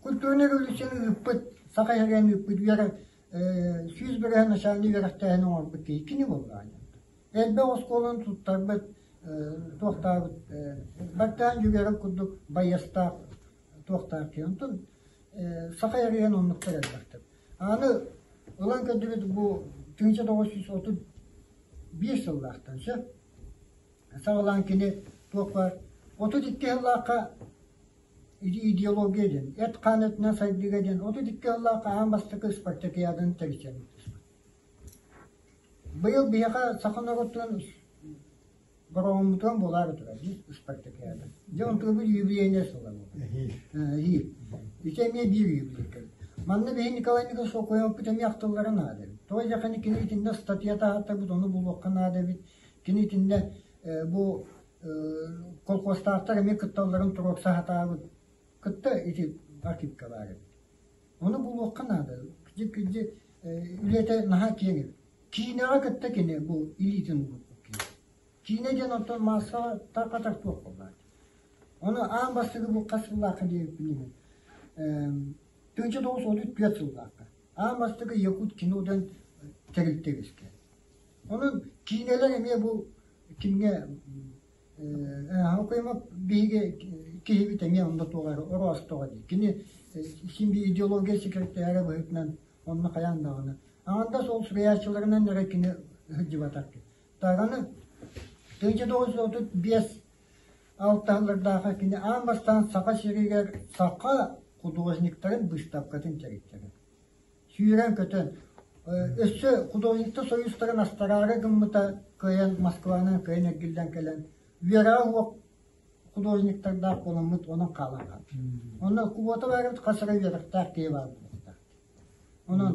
Культурнай революцияны ыыппыт, саха иһэрэн ыыппыт үөрэх 100% начальник үөрэхтээһин оҥорбут киһи кини буоллаҕа. Элбэх оскуоланы туттарбыт, туохтаабыт, бартаан дьүгэрин курдук байыастаах туохтаах киһи. Онтон саха эрийэн оннуктар элбэхтэр. Аны ылан көрдүбүт бу 1931 сыллаахтан сөп. Саҕалаан кини туох баар 32 сыллаахха идеология диэн, эт-хаан өттүнэн сайдыыга диэн 32 сыллаахха аан бастакы спартакиаданы тэрийсэн Быйыл биһиэхэ саха норуотун бороҕоммутугар буолаары турар спартакиада. Дьэ онтугабыт юбилейнай сыла буолар. Эһиил. Ити эмиэ биир юбилей кэлбит. Манна биһи Николай Николаевич Окоемовпут эмиэ ахтыллара наада эбит. Тоҕо диэххэ кини итиннэ статья таһааттарбыт, ону булуохха наада эбит. Кини итиннэ бу колхозтаахтар эмиэ кытталларын туруорса сатаабыт. Кытта ити архивка баар эбит. Ону булуохха наада. Кырдьык, үлэтэ наһаа киэҥ эбит. Киинэҕэ кытта кини бу илиитин уурбут киһи. Киинэ диэн оттон маассаҕа тарҕатар туох буоллаҕай? Ону аан бастакы бу хас сыллаахха диэбиппин иһин 1934 сыллаахха аан бастакы Якут кино диэн тэрилтэ үөскээн. Онон киинэлэр эмиэ бу кимҥэ Окоемов биһиги киһибит эмиэ онно туох эрэ оростоҕо дии. Кини син биир идеология секретаря быһыытынан онно хайаан даҕаны. Аҥардас ол суруйааччыларынан эрэ кини сылдьыбатах киһи. Даҕаны 1935 алтыһалардаахха кини аан бастаан Саха сиригэр саха художниктарын быыстапкатын тэрийдэ. Сүүрэн-көтөн, өссө художниктар союзтарын астараары гыммыта кыайан Москванан кыайан эргиллэн кэлэн үөрэҕэ суох художниктардаах буоламмыт онон хаалан хаалбыт. Онно квота баар эбит хас эрэ үөрэхтээх киһи баар буолуохтаах. Онон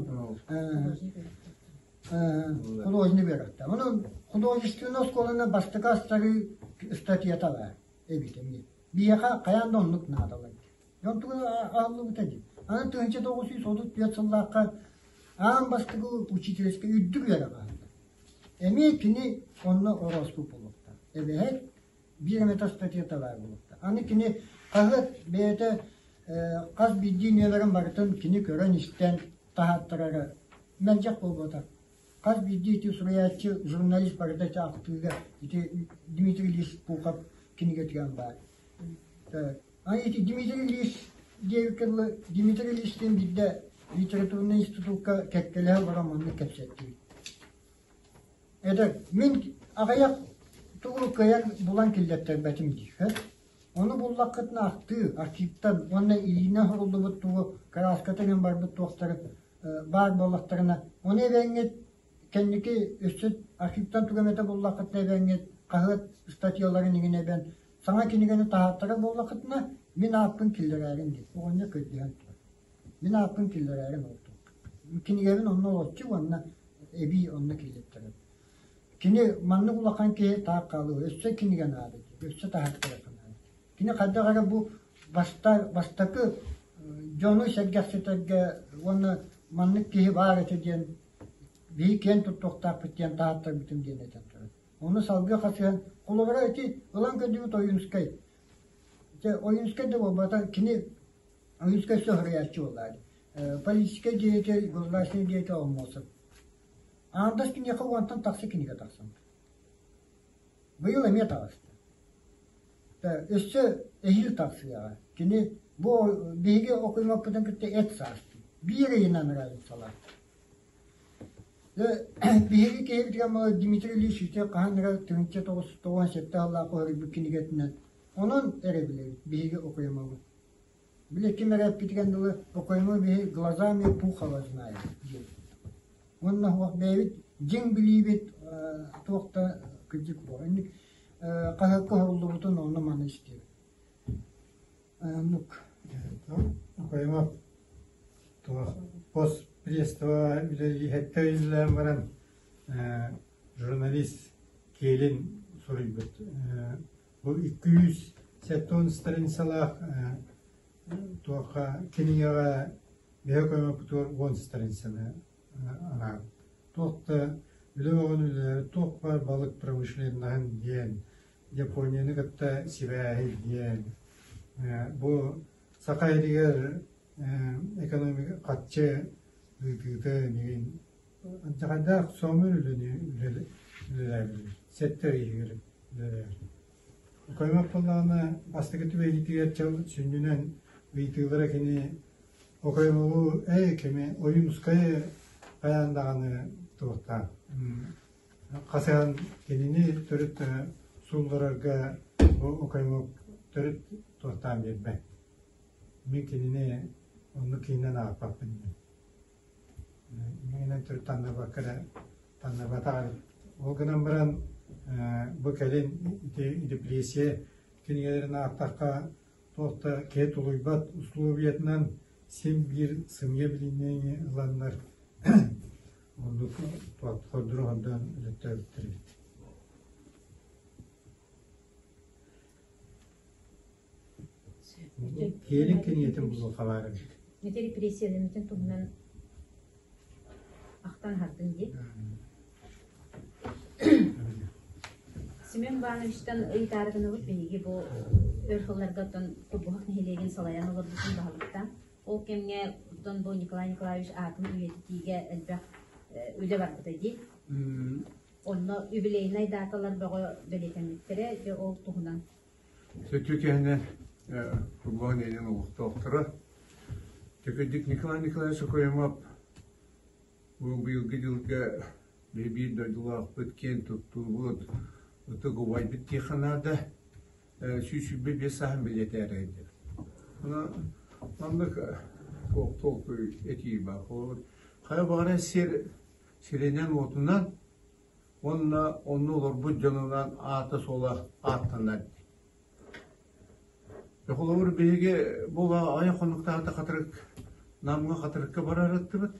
художник үөрэхтээх. Онон художественнай оскуоланы бастакы астарыы статьята баар эбит эмиэ. Биһиэхэ хайаан да оннук наадалар. Дьон тугу аһыллыбыта дии. Аны 1934 сыллаахха аан бастакы учительскай үрдүк үөрэх аһыллар. Эмиэ кини онно орооспут буолуохтаах. Эбэһэт биир эмэтэ статьята баар буолуохтаах. Аны кини хаһыат бэйэтэ хас биирдии нүөмэрин барытын кини көрөн-истэн таһааттарара мэлдьэх буолбатах. Хас биирдии ити суруйааччы, журналист барыта ити ахтыыга ити Дмитрий Ильич Пухов кинигэтигэр баар. Аны ити Дмитрий Ильич диэбиккэ дылы, Дмитрий Ильичтиин биирдэ литературнай институкка кэккэлэһэ олорон маннык кэпсэттибит. Эдэр, мин аҕыйах тугу кыайан булан киллэртэрбэтим диир. Ону буллаххытына ахтыы, архивтан уонна илиинэн суруллубут тугу кырааската гын барбыт туохтары баар буоллахтарына, ону эбэҥҥит кэнники өссө архивтан тугу эмэтэ буллаххытына эбэҥҥит хаһыат статьяларын иҥин эбэн саҥа кинигэни таһааттарар буоллаххытына мин ааппын киллэрээрин диэн оҕонньор көрдөһөн турар. Мин ааппын киллэрээрин ол кинигэбин онно олоччу уонна. эбии онно киллэртэрэр. Кини маннык улахан киһи таах хаалыа, өссө кинигэ наада диир, өссө таһааттарыахха наада. Кини хайдах эрэ бу бастакы дьону сэргэхситэргэ уонна маннык киһи баар этэ диэн биһи киэн туттуохтаахпыт диэн таһааттарбытын диэн этэн турар. Ону салгыы хасыһан, холобура ити ылан көрдүбүт Ойуунскай. Дьэ Ойуунскай да буолбата, кини Ойуунскай сөһүрүйээччи буоллаҕа дии. Политическай деятель, государственный деятель Оммосов. Аҥардас киниэхэ уонтан тахса кинигэ тахсан. Быйыл эмиэ таҕыста. Өссө эһиил тахсыаҕа. Кини бу биһиги окуймаппытын кытта эт саастыы. Биир ыйынан разницалаах. Биһиги киһибитигэр Дмитрий Ильич ити хаһан эрэ 1997 сыллаах уһуруйбут кинигэтинэн онон эрэ билэбит биһиги окуймабыт. Били ким эрэ эппитигэр дылы окуйма биһи глазами Пухова знает диэн. Уонна суох бэйэбит дьиҥ билиибит туох да кырдьык буолар. Инник хаһыакка уһуллубутун онно маны истиэбит. Оннук. Окуйма туох постпредство үлэлииһэттэ үлэлээн баран журналист киэлин суруйбут. Бу 270 страницалаах туохха кинигэҕэ биһи көмөппүтүгэр 10 страницаны анаабыт. Туох да үлэ бөҕөнү үлэлээбит, туох баар балык промышленноһын диэн, Японияны кытта сибээһи диэн, бу Саха сиригэр экономика хаччы ыытыыта миигин Дьаҕайдаах соомун үлэни үлэлээбит, сэттэ ый иһигэр үлэлээбит. Окоймох буоллаҕына бастакы түбэһиитигэр чал сүнньүнэн ыйытыылара кини Окоймоҕу ээ кими Ойуунускайы хайаан даҕаны туохтаах хасыһан кинини төрүт суулларарга бу Окоймок төрүт туохтаан биэрбэт. Мин кинини оннук киһинэн аахпаппын диэн. Иннинэн төрүт таҥнарбакка эрэ таҥнарбатах эбит. Ол гынан баран бу кэлин ити депрессия кинигэлэрин аахтахха туох да киһи тулуйбат условиятынан син биир сымыйа билиниини ыланнар оннук хордур оһордоон өлөттөөбүттэр эбит. Киэлин кинигэтин булуохха баар эбит. Ити репрессиялэммитин туһунан ахтан аһардыҥ дии. Семен Ивановичтан ыйытаары гынабыт биһиги бу өр сылларга оттон Курбуһах нэһилиэгин салайан олорбутун баһылыктаан. Ол кэмҥэ оттон бу Николай Николаевич аатын үйэтитиигэ элбэх үлэ барбыта дии. Онно юбилейнай даталар бөҕө бэлиэтэммиттэрэ, дьэ ол туһунан Сөтүө киэһэнэ Курбуһах нэһилиэгин олохтоохторо Төкөйдүк Николай Николаевич Окоемов бу быйылгы дьылга биир дойдулаахпыт, киэн туттуубут, ытык убайбыт диэххэ наада, 125 сааһын бэлиэтээри диэн. Онон маннык толкуй этии баар. Холобур, хайа баҕарар сир сиринэн-уотунан уонна онно олорбут дьонунан аата-суола ааттанар. Холобур, биһиги бу айах хонуктаахта хатырык Намҥа хатырыкка барар аттыбыт.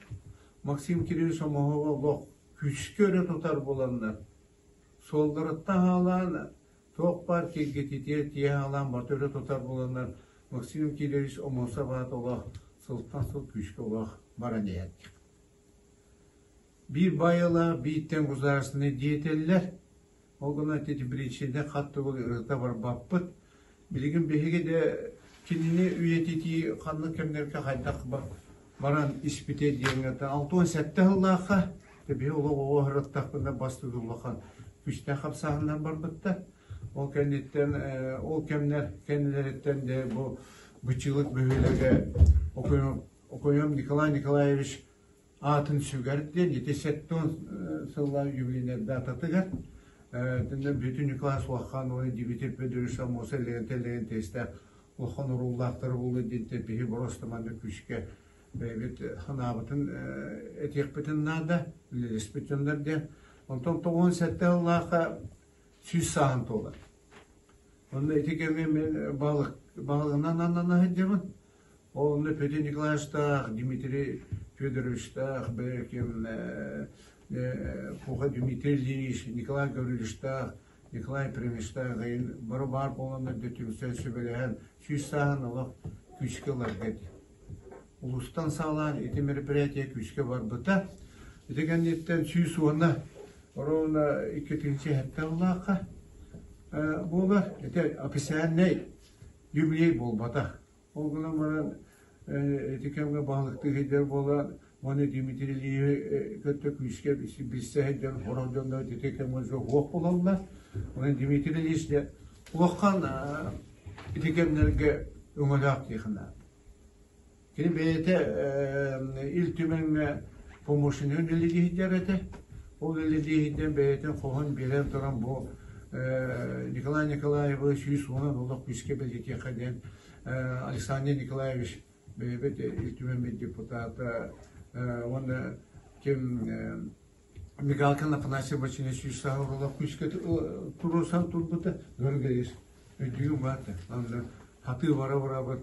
Максим Кириллович Омоһова олох күүскэ өрө тутар буоланнар, суолларыттан хаалаан, туох баар киргититиэр тиэһэ хаалаан барыта өрө тутар буоланнар, Максим Кириллович Омосов аата олох сылтан сыл күүскэ олох баран иһэр. Биир байыла бииртэн государственнай деятеллэр, ол гынан ити причина хат төгүл ырыта барбаппыт. Билигин биһиги де кинини үйэтитии ханнык кэмнэргэ хайдах баран испитэ диэҥҥэ 67 сыллаахха биһи олох оҕо ыһыраттахпына бастыгы улахан күстээх хамсааһыннар барбыттар. Ол кэнниттэн ол кэмнэр кэннилэриттэн де бу Бычылык бөһүөлэгэ Окоем Николай Николаевич аатын сүгэр диэн ити 70 сыллаах юбилейнай дататыгар бүтүн Николай Суоххан уонна Дмитрий Федорович Аммосов Легентэй тесте улахан урууллаахтары булла диэн биһи просто манна күүскэ бэйэбит санаабытын этиэхпитин наада үлэлэспит дьоннор диэн онтон 97 сыллаахха 100 сааһын туолар онно ити кэмҥэ мен балык балыгынан аннана сылдьабын Онно Петя Николаевичтаах, Дмитрий Федоровичтаах, бэйэким Пуха Дмитрий Ильич, Николай Гаврильевичтаах, Николай Ефремовичтаах бары баар буоланнар дьэ түмсэн сүбэлэһэн 100 сааһын олох күүскэ ыларга этэ. Улуустан саҕалаан ити мероприятие күүскэ барбыта. Ити кэнниттэн 110 ровно 2007 сыллаахха буолар. Ити официальный юбилей буолбатах. Ол гынан баран ити кэмҥэ баһылыктыы сылдьар буолан уонна Дмитрий Ильичи кытта күүскэ билсэ сылдьар сорох дьоннор ити кэмҥэ суох буолаллар. Онон Дмитрий Ильич дьэ улахан ити кэмнэргэ өҥөлөөх диэххэ наада. Кини бэйэтэ Ил Түмэҥҥэ помощнигын үлэлии сылдьар этэ. Ол үлэлии сылдьан бэйэтин хоһун биэрэн туран бу Николай Николаевы 110 олох күүскэ бэлиэтиэххэ диэн Александр Николаевич бэйэбит Ил Түмэммит депутата уонна ким Мигалкин Афанасий Васильевич 100 сааһы олох күүскэ туруорсан турбута Георгиевич өйдүүм баата. Анда хатыы бара-барабыт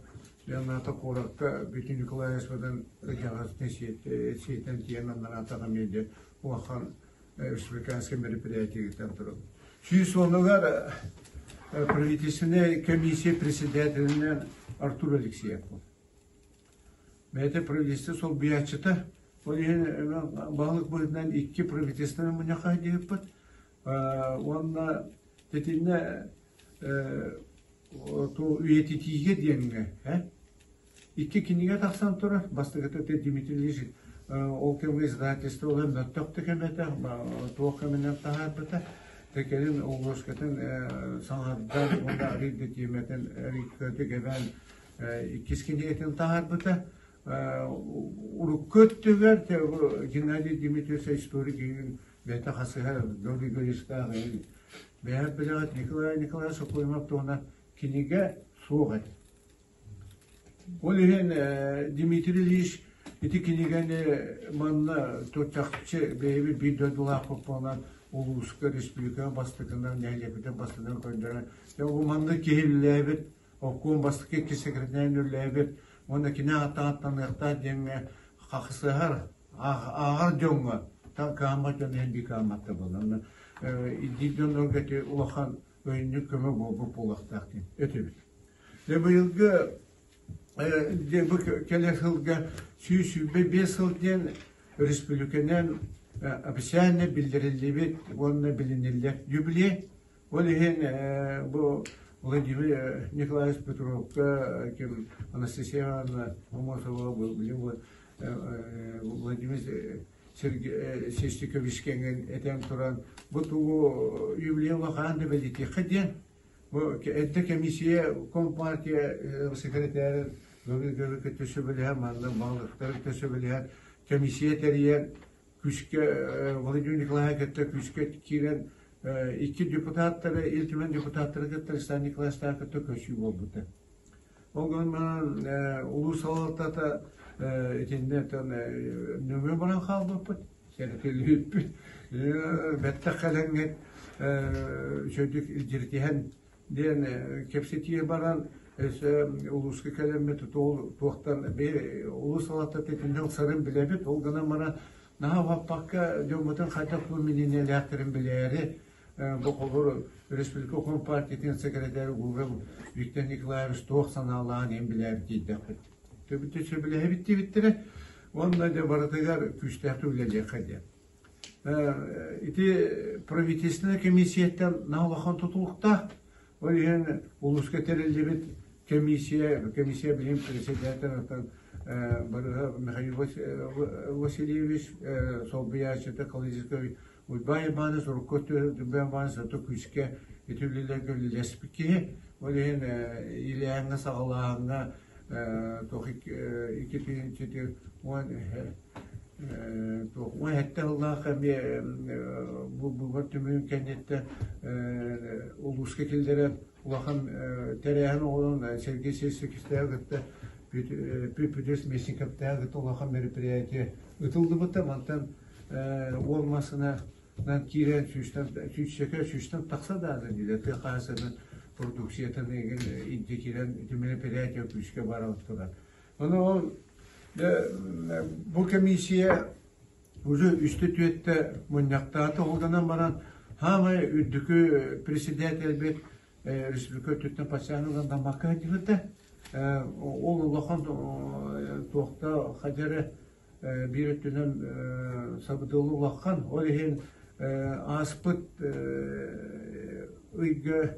Леонардо куоракка Бүтүн Николаевичпытын ыһыаҕастын сиэтэн тиийэн аннараатаҕа эмиэ улахан республиканскай мероприятиегыттан туран. 110-угар правительственная комиссия председателинэн Артур Алексеев был. Бэйэтэ правительство солбуйааччыта. Ол иһин баһылык быһыытынан икки правительственный мунньахха диэбиппит. Уонна итиннэ үйэтитиигэ диэҥҥэ икки кинигэ тахсан турар. Бастакыта Дмитрий Ильич ол кэмҥэ издательство ылан мөлтөх да кэм этэ, туох кэминэн таһаарбыта. Кэлин обложкатын саҥардан уонна арыый да тиэмэтин кэбээн иккис кинигэтин таһаарбыта. Урукку өттүгэр Геннадий Дмитриевич историк бэйэтэ хасыһа Георгий Григорьевичтаах бэйэм билэҕит Николай Николаевич Сокольников туһунан кинигэ суох этэ. Ол иһин Дмитрий Ильич ити кинигэни манна чахчы бэйэбит биир дойдулаахпыт буолан улууска, республикаҕа бастакынан, нэһилиэкпитин бастакынан көрдөрөн, бу маннык киһи үлэлээбит, обком бастакы икки секретарь үлэлээбит уонна кини ааттаныахтаах диэҥҥэ хахсыһар ааҕар дьоҥҥо кыһаммат дьон иһин биир кыһамматта буолла. Илдьит дьоннорго ити улахан өйүнньүк көмө буолбут буолуохтаах диэн этибит. Дьэ быйылгы дьэ бу кэлэр сылга 125 сыл диэн республиканан официально биллэриллибит уонна билиниллэр юбилей. Ол иһин бу Владимир Николаевич Петровка, ким Анастасия Ивановна Амосова, Владимир Сестикович кэҥэн этэн туран, бу тугу юбилей улахан да бэлиэтиэххэ диэн, бу эрдэ комиссия компартия секретарь кытта сөбүлэһэн, манна баҕалыктары кытта сөбүлэһэн, комиссия тэрийэн, күүскэ Владимир Николаевич кытта күүскэ киирэн икки депутаттары, Ил Түмэн депутаттары кытта Александр Николаевичтаах кытта көрсүү буолбута. Ол гынан улуус салалтата итиннэ нөҥүө баран хаалбыппыт, сэрэтиллибиппит. Бэттэх кэлэҥҥит үчүгэйдик илдьиритиһэн диэн кэпсэтии баран өссө улууска кэлэммит туохтан улуус салалтата итиннэ ылсарын билэбит. Ол гынан баран наһаа уһаппакка дьоммутун хайдах мининиэлээхтэрин билээри бу холобур республика компартиятын секретарь Гуров Виктор Николаевич туох санаалааҕын иһин билээри тиийдэхпит. Төбүтэ сөбүлэһэбит диэбиттэрэ. Уонна дьэ барытыгар күүстээхтик үлэлиэххэ диэн. Ити правительственнай комиссияттан наһаа улахан тутулуктаах. Ол иһин улууска тэриллибит комиссия, комиссия билим председатель Барыһа Михаил Васильевич солбуйааччыта Колодезников Уйбаан Иванович урукку өттүгэр Иванович зато күүскэ ити үлэлэргэ үлэлэспит киһи. Ол иһин Ильяҥҥа саҕалааһыҥҥа туох 2017 сыллаах эмиэ бу быыбар түмүгүн кэнниттэн улууска киллэрэн улахан тэрээһин оҥорон Сергей Сергеевичтээх кытта Петр Местниковтаах кытта улахан мероприятие ытыллыбыта. Мантан уол массыынанан киирэн сүүстэн сүүсчэкэ сүүстэн тахса даҕаны дииллэр тыа хаһаайыстыбатын продукциятын игин илдьэ киирэн ити мероприятие күүскэ бара турар. Ону ол бу комиссия Уже үстэ-түөртэ мунньахтаата, ол гынан баран хаамай үрдүкү председателбит республика өттүттэн постоянно ылан сылдьыбыта. Ол улахан туохта хадьары биир өттүнэн сабыдыалы улахан. Ол иһин ааспыт ыйга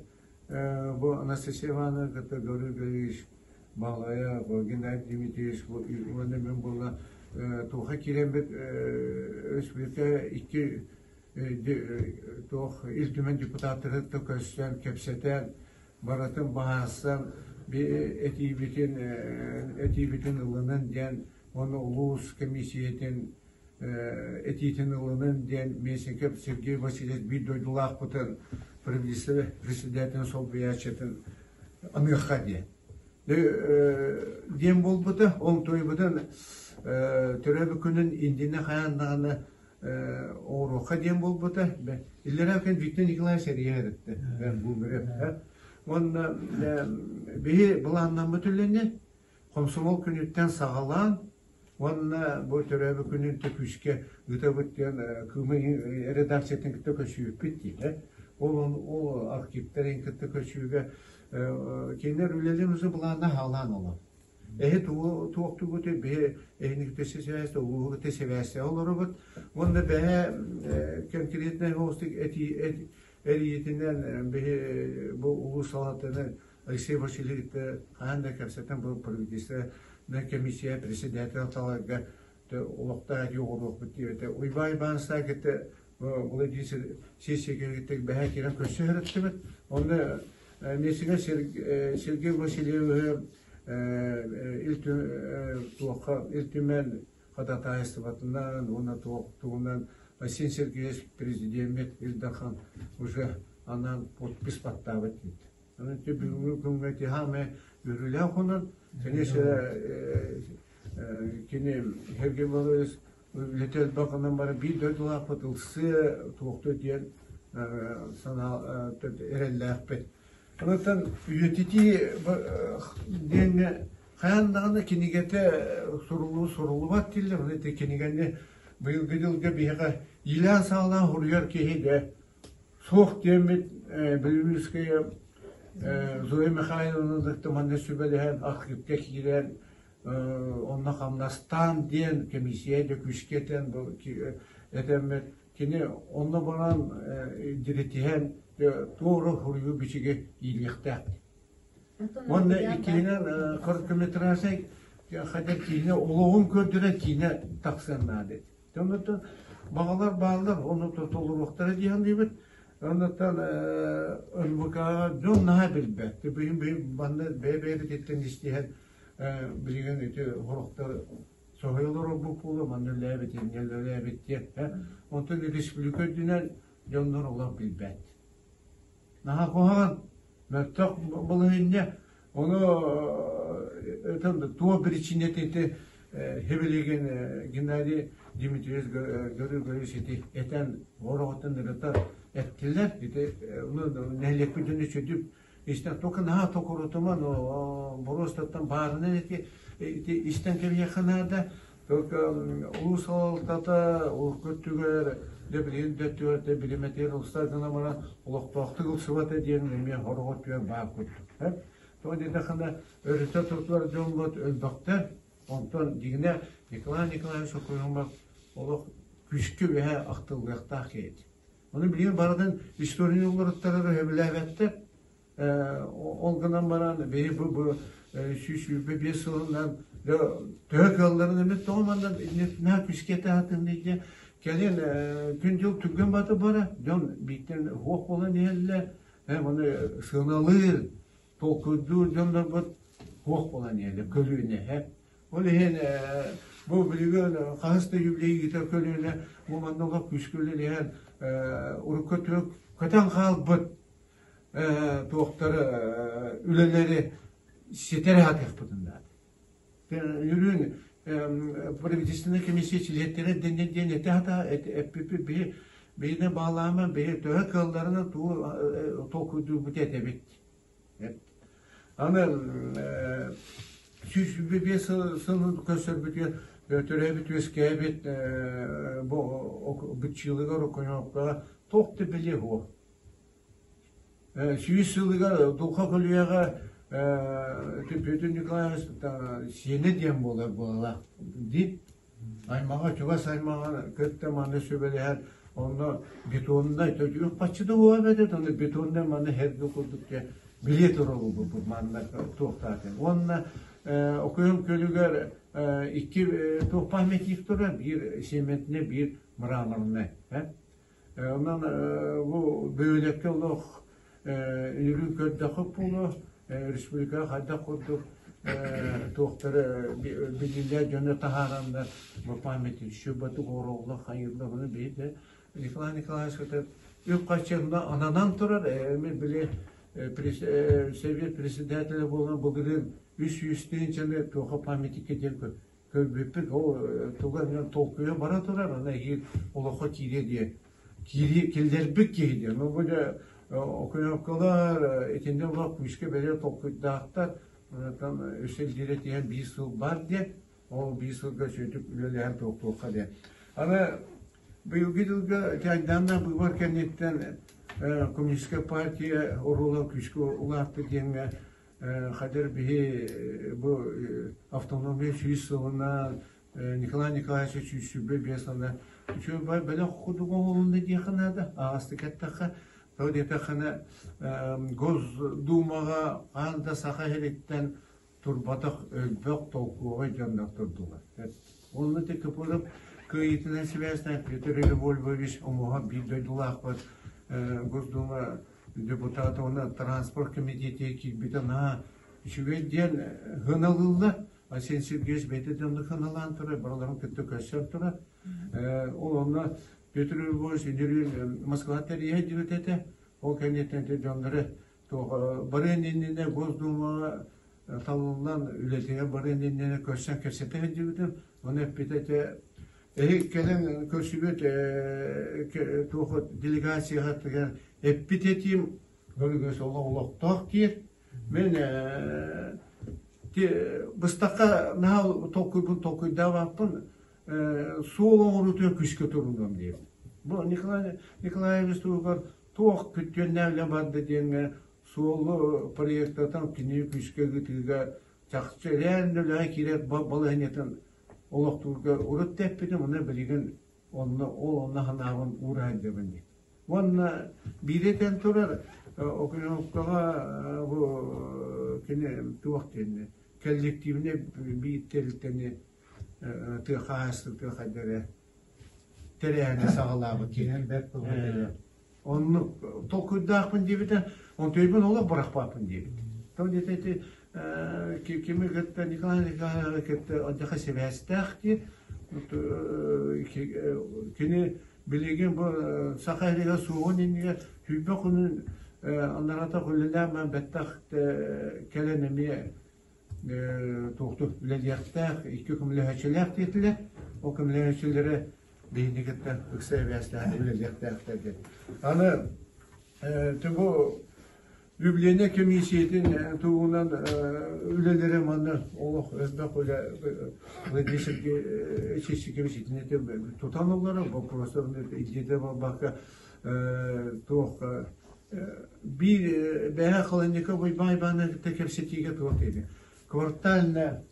бу Анастасия Ивановна кытта Гаврил Гаврильевич Балая, Геннадий Дмитриевич уонна мен буолла туоха киирэммит республика икки туох Ил Түмэн депутаттары көстөн кэпсэтэн барытын баһаассан этиибитин этиибитин ылынан диэн уонна улуус комиссиятын этиитин ылынан диэн Местников Сергей Васильевич биир дойдулаахпытын правительство председателин солбуйааччытын аныахха диэн диэн буолбута. Ол туойбутун төрөөбүт күнүн индине хайаан даҕаны оҥоруохха диэн буолбута. Иллэрээ күн Виктор Николаевич эрийэ эритте. Бу Уонна биһи былааннаммыт үлэни Хомсомол күнүттэн саҕалаан уонна бу төрөөбүт күнүн күүскэ ыытабыт диэн Кыымы редакциятын кытта көсүүппүт диэтэ. Ол ол архивтарын кытта көсүүгэ кинилэр үлэлэрин уже былаанна хаалаан олор. Эһи туохтугут биһи эһини кытта сибээсте, улууһу кытта сибээсте олоробут. Уонна бэһэ конкретнай оҕустук эрийитинэн биһи бу улуус салалтаны Алексей Васильевич хаһан да кэпсэтэн бу правительственная комиссия председатель таларга олохтоох оҕуруохпут диэбитэ. Уйбаан Иванович кытта Владимир сессия бэһэ киирэн көрсө сырыттыбыт. Онно миэсигэ Сергей Васильевиһы Ил Түмэн ходатайствотынан уонна тугунан Василий Сергеевич президеммит Ил Дархан уже анаан подпись баттаабыт диэбит. Онон бүгүҥҥү күҥҥэ тиһааме үөрүүлээх хонон, конечно, кини Сергей Владимирович үлэтэ элбэх гынан баран биир дойдулаахпыт ылсыа туохтуо диэн санаа эрэллээхпит. Онтон үйэтитии диэҥҥэ хайаан даҕаны кинигэтэ суруллуу суруллубат дииллэр. Ити кинигэни быйылгы дьылга биһиэхэ иилээн-саҕалаан суруйар киһи дэ Суох диэммит Бүлүмүскэйэ Зоя Михайловна кытта манна сүбэлэһэн, архивка киирэн, онно хамнастаан диэн комиссия да күүскэ этэн этэммит кини онно баран диритиһэн туора суруйуу бичиги иилиэхтээх. Уонна иккиһинэн короткометражнай хотя киинэ олоҕун көрдөрөн киинэ тахсыан наада. Оннуттан баҕалар бааллар, ону толоруохтара дии саныыбыт. Оннуттан НВК-ҕа дьон наһаа билбэт. Билигин манна бэйэ-бэйэбититтэн истиһэн билигин ити сорохтор соһуйалар олорбут буолуо, манна үлэлээбит, инньэ үлэлээбит диэн. Онтон республика үрдүнэн дьоннор олох билбэт. Наһаа куһаҕан, мөлтөх балаһыанньа. Ону туох биричиинэтэ ити Хебилигин Геннадий Дмитриевич Григорьевич ити этэн ороҕуттан ырыта эттилэр. Ити нэһилиэкпит дьону үчүгдүк истэн только наһаа токурутуман боруостаттан баарынан ити ити истэн кэбиһиэххэ наада. Только улуус салалтата урукку өттүгэр да билигин да өттүгэр да билимэтигэр ылсар гына баран олохтоохтук ылсыбата диэн эмиэ хороҕор түөр баар курдук. Тоҕо диэтэххинэ өрүтэ тутулар дьоммут өлбөхтөр. Онтон дьиҥинэ Николай Николаевич Окоемов олох күүскэ үөһэ ахтыллыахтаах киһи. Ону билигин барытын историяны уларыттарар өһөбүлээбэттэр. Ол гынан баран биһи бу 125 сылынан төһө кыалларын эмит тоҕо манна наһаа күүскэ таһатын диye кэлин күн-дьыл түргэн баты бара дьон бииртэн суох буолан иһэллэр оны сыаналыыр толкуйдуур дьоннорбут суох буолан иһэллэр көлүөнэ ол иһин бу билигин хаһыс да юбилей ыытар көлүөнэ бу манна олох күүскэ үлэлэһэн урукку көтөн хаалбыт туохтары үлэлэри ситэр аатыахпытын наада. Үрүн правительственная комиссия чилиэттэрэ дэннэ диэн этэ хата эппиппит биһи биһине баалаама биһи төһө кыалларынан тугу толкуйдуурбут этэбит. Аны 125 сылын көрсөрбүтүгэр Төрөөбүт үөскээбит бу быччыылыгар оконьокка туох да билиэ суох. 100 сылыгар Дулха көлүйэҕэ Петр Николаевич сиэнэ диэн буолар буолалаах дии. Аймаҕа чугас аймаҕа кытта манна сүбэлэһэн онно бетоннай үп-харчы да буолан этэ онно бетоннай манна эргэ курдук билиэ турар манна туохтаатын. Уонна Окуйум көлүгэр икки туох памятник турар, биир цементнэй, биир мраморнай. Онон бу бөһүөлэккэ олох үнүрүүн көрдөххө буолуо, республикаҕа хайдах курдук туохтары биллиилээх дьону таһаараннар бу памятник сүбэтик оҥороллор, хайыыллар, ону биһиги Николай Николаевич үп-харчы ананан турар, эми били Совет председателэ буолан былырыын 300 тыһыынчаны туоха памятникка диэн көрбүппүт ол туга эмэ толкуйа бара турар аны эһиил олоххо киириэ диye киири киллэрбит киһи диэн ну бу дьэ окуневкалар итиннэ олох күүскэ бэлиэ толкуйдаахтар там өссө илдьирэ тиһэн биир сыл бар диэн ол биир сылга сүөтүк үлэлэһэн туохтуохха диэн аны быйылгы дьылга тяйдааннаах быыбар кэнниттэн коммунистическая партия оруола күүскэ улаатта диэҥҥэ Хадыр биһи бу автономия 100 сылынан Николай Николаевич 125 сылынан үчүгэй бэлэх курдук оҥоһулунна диэххэ наада. Аҕастык эттэххэ, тоҕо диэтэххинэ Госдумаҕа хаан да Саха сириттэн турбатах өлбөх толкуоҕай дьоннор турдулар. Онно ТКП-ров кыайыытынан сибээстээн Петр Львович Омоһо биир дойдулаахпыт Госдума депутата уонна транспорт комитетигэр киирбитэ наһаа үчүгэй диэн сыаналыыллар. Айсен Сергеевич бэйэтэ да онно сыаналаан турар, барыларын кытта көрсөн турар. Ол онно Петр Львович үнүрүүн Москва тэрийэ диэбит этэ. Ол кэнниттэн дьоннору барыан иннинэ Госдумаҕа талыллан үлэтигэр барыан иннинэ көрсөн кэпсэтэ сылдьыбытым. Ону эппитэ этэ эһи кэлэн көрсүбүт туох делегацияҕытыгар эппит этиим көрүгүс олох олохтоох диир. Мин быстахха наһаа толкуйбун толкуйдаабаппын суол оҥоруутугар күүскэ турунуом диир. Бу Николай Николаевич туһугар туох күттүөннээх үлэ барда диэҥҥэ суолу проектатан кини күүскэ ыытыыга чахчы реально үлэҕэ киирэр балаһыанньатын олохтуурга урут да эппитим, онно билигин онно ол онно санаабын уура сылдьабын дии. Уонна биири этэн турар Окуневкаҕа бу кини туох диэнни коллективнай биир тэрилтэни тыа хаһаайыстыбатын хайдары тэрээһини саҕалаабыт Киһи бэрт буолбут. Оннук толкуйдаахпын диэбитэ, онтуйбун олох бырахпаппын диэбит. То диэтэ ити кими кытта Николай Николаевич кытта одьаха сибээстээх дии. Кини билигин бу Саха сиригэр суоҕун иннигэр сүүрбэ күнүн анарата үлэлээн бэттэх кэлэн эмиэ туохтук үлэлиэхтээх, икки көмөлөһөөччүлээх диэтилэр. Ол көмөлөһөөччүлэрэ биһини кытта ыкса эбээстээх үлэлиэхтээхтэр диэн. Аны бу үбүлүөйнэй комиссиятын туһунан үлэлэрэ манна олох элбэх үлэ Владимир Сергеевич итини тутан олорор, боппуруостарын илдьитэ буолбакка туох биир бэһэ Холодников Уйбаан Ивановна кытта кэпсэтиигэ туох диэни квартально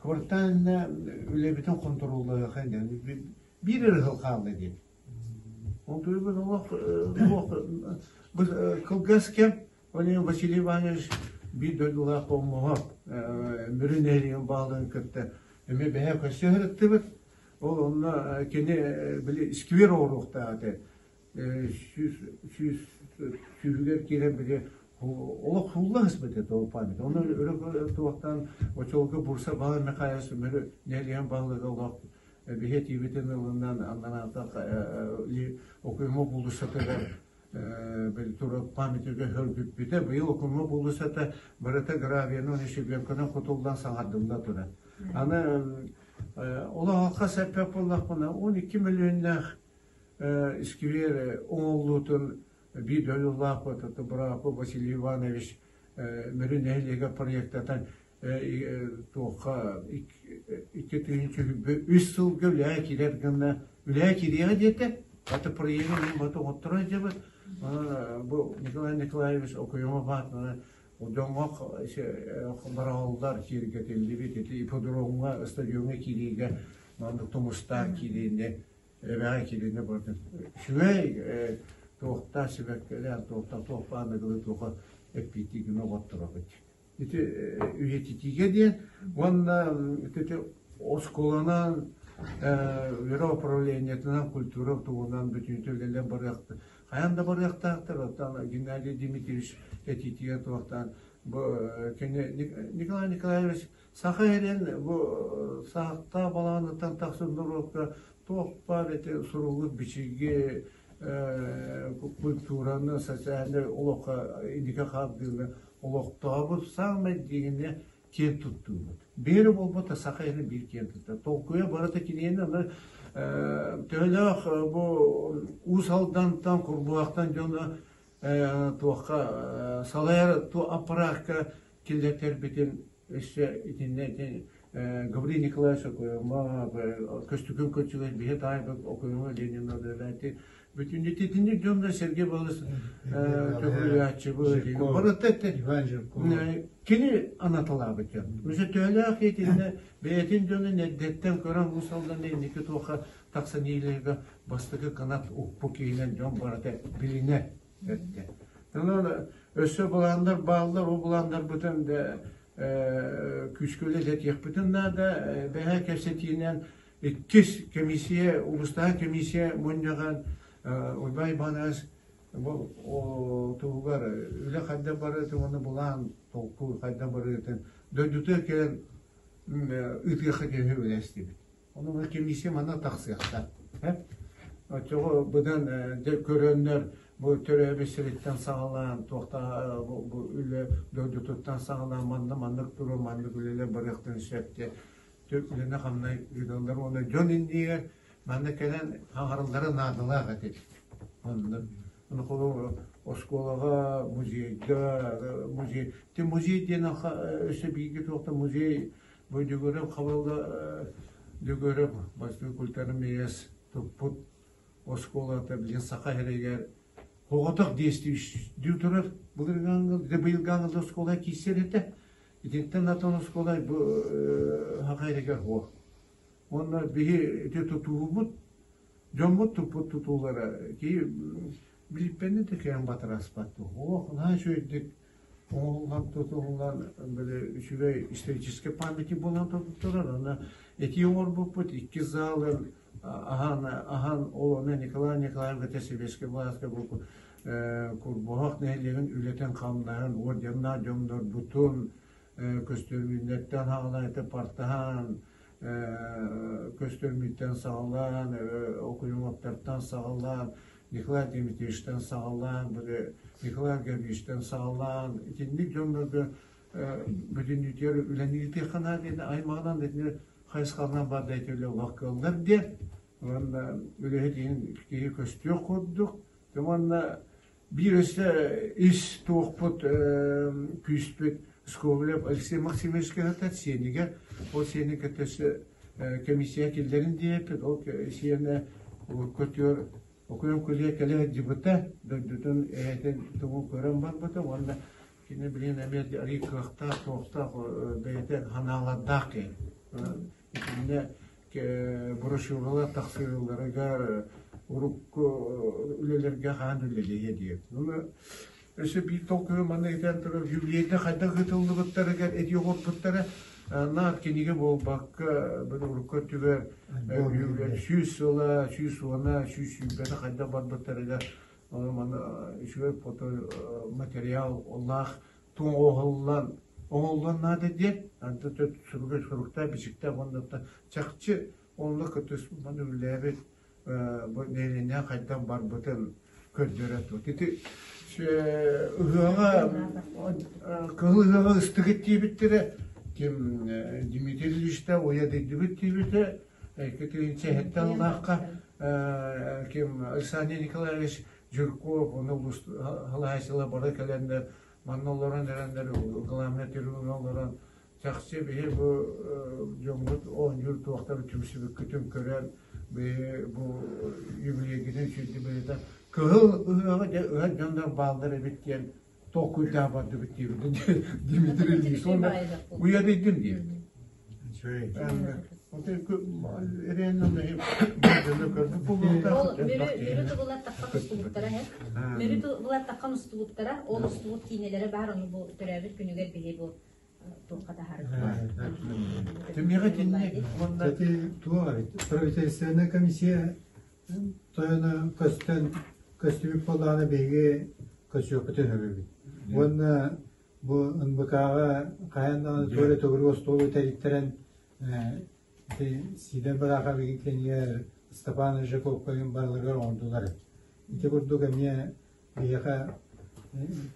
квартально үлэбитин хонтуруоллуохха диэн биир эрэ сыл хаалла диэн. Ол туйгун олох кылгас кэм ол Василий Иванович биир дойдулаах омоһо Мүрү нэһилиэгин бааларын кытта эмиэ бэһэ көрсө сырыттыбыт. Ол онно кини били сквер оҥоруохтаах этэ. Сүүһүгэр киирэн били олох суулла сыспыт этэ ол память. Оны өрө туохтан очолго Бурса Баһылай Михайлович Мүрү нэһилиэгин баһылыга олох биһи этиибитин ылынан аннанаата Окуйма уулуссатыгар били тура памятнига хөргүппүтэ. Быйыл Окуйма уулуссата барыта гравиянан щебенканан кутуллан саҥардылла турар. Аны олох хас эппэт буоллахпына 12 миллионнаах Искибиэр оҥоһуллуутун биир дойдулаахпыт Бырапы Василий Иванович Мүрү нэһилиэгэ проектатан Туохха 2003 сылга үлэҕэ киирэр гына үлэҕэ киириэҕэ диэтэ. Аты проегы мин бата оҥотторо сылдьабыт. Бу Николай Николаевич Окуйоҥо баатына дьоҥҥо бараҕаллар киэргэтиллибит ити ипподромҥа, стадиоҥҥа киириигэ маннык тумустаах киириини эбэҕэ киириини бардым. Үчүгэй туохтаах сибэккилээх туохтаах туох баанныгылы туоха эппиэттии гына оҕотторобут. Ити үйэтитиигэ диэн уонна ити оскуоланан үөрэх управлениетынан культура туһунан бүтүнүтэ үлэлэр барыахтар хайаан да барыахтаахтар. Оттон Геннадий Дмитриевич этиитигэр туохтаан бу кини Николай Николаевич саха эрэн бу саахтаах балаҕаныттан тахсан норуокка туох баар ити суруллубут бичиги культураны социальнай олоххо инники хаардыыны олохтообут саамай диэҥинэ киэн туттуубут. Биэри буолбата саха иһин биир киэн туттар. Толкуйа барыта киниэнэ аны төһөлөөх бу Уус Алдантан, Курбуһахтан дьоно туохха салайар аппараакка киллэртэрбитин өссө итиннэ ити Гаврил Николаевич Окоемов, Көстөкүүн Көчүгэй биһи таайбыт Окоемов Ленина үлэлээти бүтүннүтитинник дьонно Сергей Балыс төгүрүлээччи барыта кини анаталаабыт дьон. Өсө төһөлөөх итиннэ бэйэтин дьонун эрдэттэн көрөн Уус Алдан инники туохха тахсан иилэргэ бастакы кынат укпу киһинэн дьон барыта билинэ эттэ. Онон өссө былааннар бааллар, ол былааннарбытын күүскэ үлэлэтиэхпитин наада. Бэһэ кэпсэтиинэн иккис комиссия, улуустааҕы комиссия мунньаҕын Уйбай Иванович бу туһугар үлэ хайдах барыытын уонна былаан толкуй хайдах барыытын дойдутугар кэлэн ыытыахха киһи үлэстибит. Ону комиссия манна тахсыахтаах. Оччоҕо быдан көрөннөр бу төрөөбүт сириттэн саҕалаан туохта бу үлэ дойдутуттан саҕалаан манна маннык туруо маннык үлэлэр барыахтарын сөп диэн үлэни хамнай ыыталлар уонна дьон иннигэр манна кэлэн хаҥараллара наадалаах этэ. Онно Ону холобур оскуолаҕа, музейга, музей, ти музей диэн өссө бииргэ туохта музей Бу Дьөгүөрэп Хабылла Дьөгүөрэп бастакы культурный миэс туппут оскуолата билигин Саха сиригэр оҕотох действующий турар былыргы быйылгы ангыл оскуола киирсэр этэ. Итинтэн атын оскуола бу Саха сиригэр суох. Уонна биһи ити тутуубут дьоммут туппут тутуулара киһи билиппэнни да кээн батыраспат. Ох, наһаа үчүгэйдик оҥоһуллан тутуллан били үчүгэй историческай памятник буолан турар. Аны этии оҥорбуппут икки залы аһан аһан ол ону Николай Николаевич сэбиэскэй былааска бу Курбуһах нэһилиэгин үлэтин-хамнаһын орденнаах дьоннорбутун көстөрмүннэртэн саҕалаан ити партаһаан көстөрмүттэн саҕалаан Окуйумовтартан саҕалаан Николай Дмитриевичтэн саҕалаан били Николай Гаврильевичтэн саҕалаан итинник дьоннорго бүтүннүүтүгэр үлэни ыытыахха наада диэн аймаҕынан итини хайысхалынан бар да ити үлэ олох кыаллар диэн уонна үлэһит иһин киһи көстүөх курдук уонна биир өссө ис туохпут күүспүт Скобелев Алексей Максимович кыһата сиэнигэр ол сиэни кытта өссө комиссия киллэрин диэппит ол сиэнэ көтүөр окуйан күлүө кэлэ сылдьыбыта дойдутун эһэтин тугун көрөн барбыта уонна кини билигин эмиэ арыый кыахтаах туохтаах бэйэтэ санаалардаах киһи итиннэ брошюралар тахсыыларыгар урукку үлэлэргэ хаан үлэлиэ диэн. Өссө биир толкуйу манна этэн турар юбилейда хайдах ыытыллыбыттарыгар этии оҥорбуттара наар кинигэ буолбакка били урукку өттүгэр 100 сыла, 110-а, 120-тэ хайдах барбыттарыгар маны үчүгэй фото материал олаах оҥоһуллан оҥоһуллан наада диэн анда суруга суруктаах бичиктээх уонна чахчы онно кытыспан үлэлээбит бу нэһилиэнньэ хайдах барбытын көрдөрө тут. Ити ыһыаҕа кыһыл ыһыаҕа ыстыгыт диэбиттэрэ ким Дмитрий Ильичта уйа дойдубут диэбитэ 2007 аллаахха ким Александр Николаевич Жирков ону халаайсыла бары кэлэннэр манна олорон эрэннэр главный трибуна олорон. Чахчы биһи бу дьоммут оонньуур туохтары түмсүбүккүтүн көрөн, биһи бу юбилейгитин сүүрдүбүтэ кыһыл ыһыаҕы дьэ ыһар дьоннор бааллар эбит диэн толкуйдаан бардыбыт диэбит Дмитрий Ильич уонна уйадыйдым диэбит. Мөрү тубулар таххан устубуттара һэ. Мөрү тубулар таххан устубуттара, ол устубут киинэлэрэ баар, ону бу төрөөбүт күнүгэр биһи бу туохха Түмэҕи итинник уонна туох эбит правительственная комиссия тойоно көстөн көстүбүт буоллаҕына биһиги көсүөхпүтүн сөбүбүт. Уонна бу НБК-ҕа хаһан даҕаны туора төгүрүк остуолу тэриттэрэн ити Сидор Барахов кэннигэр Степан Рыжаковка барыларыгар оҥордулар. Ити курдук эмиэ биһиэхэ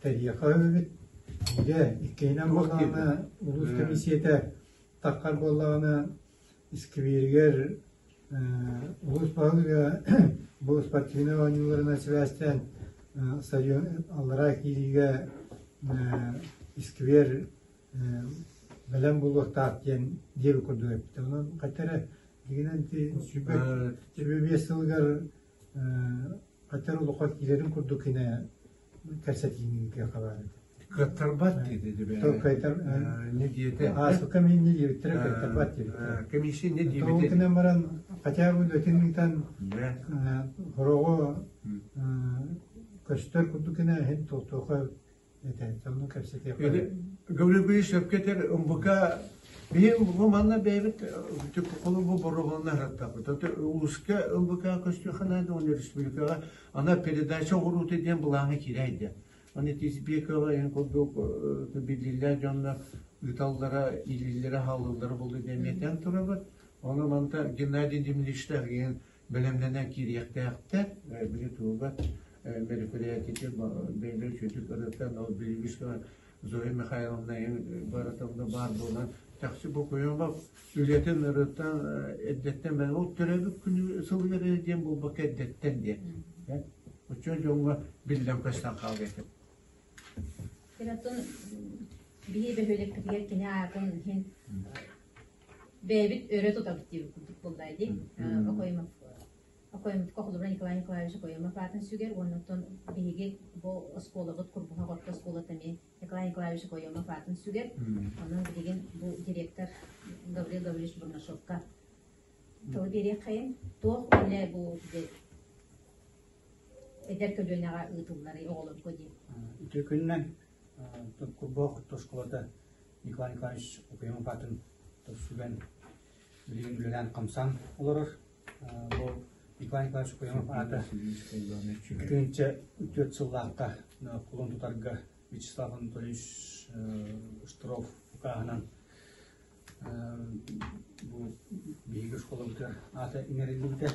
тэрийиэхэ сөбүбүт. Дьэ, иккиһинэн буоллаҕына улуус комиссията таххар буоллаҕына искибиэригэр улуус баһылыга бу спортивнай оонньууларынан сибээстээн стадион аллараа киириигэ искибиэр бэлэм буолуохтаах диэн диэби курдук эппитэ. Онон хата эрэ дигинэн ити 25 сылыгар хата эрэ улахан киирэрин курдук кинэ кэпсэтиини ыытыахха баар этэ. Кыаттарбат диэти Не диэтэ. Ааспыкка мин не диэбиттэрэ кыаттарбат диэбиттэрэ. Комиссия не диэбитэ. Ол баран хотя бы үлэтин ыытан хороҕо көстөр курдук гына иһин туохтуоха этэ. Онну кэпсэтиэххэ. Гаврил Григорьевич сөпкө этэр МВК биһи бу манна бэйэбит холобу боруобалана сырыттахпыт. Улууска МВК көстүөххэ наада уонна республикаҕа ана передача оҥоруута диэн былааҥҥа киирээйдэ. Аны Тизбекова эн курдук биллиилээх дьоннор ыыталлара, иилииллэрэ, хааллыллара буолуо диэн эмиэтэн турабыт. Ону манта Геннадий Дмитриевичтаах иһин бэлэмнэнэн киириэхтээхтэр. Били туһугар мероприятие бэйэлэрэ үчүгдүк ырытан, ол билигин Зоя Михайловна Баратовна баар буолан, чахчы бу Куйумов үлэтин ырытан эрдэттэн бэл ол төрөөбүт күнү сылыгар эрэ диэн буолбакка эрдэттэн диэн. Оччо дьоҥҥо биллэн көстөн хаалыа этэ. Оттон биһи бөһүөлэкпитигэр кини аатын иһин бэйэбит өрө тутабыт диэбит курдук буолла дии. Окоемов Окоемовка холобура Николай Николаевич Окоемов аатын сүгэр уонна оттон биһиги бу оскуолабыт Курбуһах орто оскуолата эмиэ Николай Николаевич Окоемов аатын сүгэр. Онон билигин бу директор Гаврил Гаврилович Бурнашовка тылы биэриэххэйин. Туох үлэ бу эдэр көлүөнэҕэ ыытылларый оҕолорго диэн? Үтүө күнүнэн Курбуһах орто оскуолата Николай Николаевич Окоемов аатын сүгэн билигин үлэлээн-хамсаан олорор. Бу Николай Николаевич Окоемов аата 2004 сыллаахха кулун тутарга Вячеслав Анатольевич Штыров укааһынан бу биһиги оскуолабытыгар аата иҥэриллибитэ.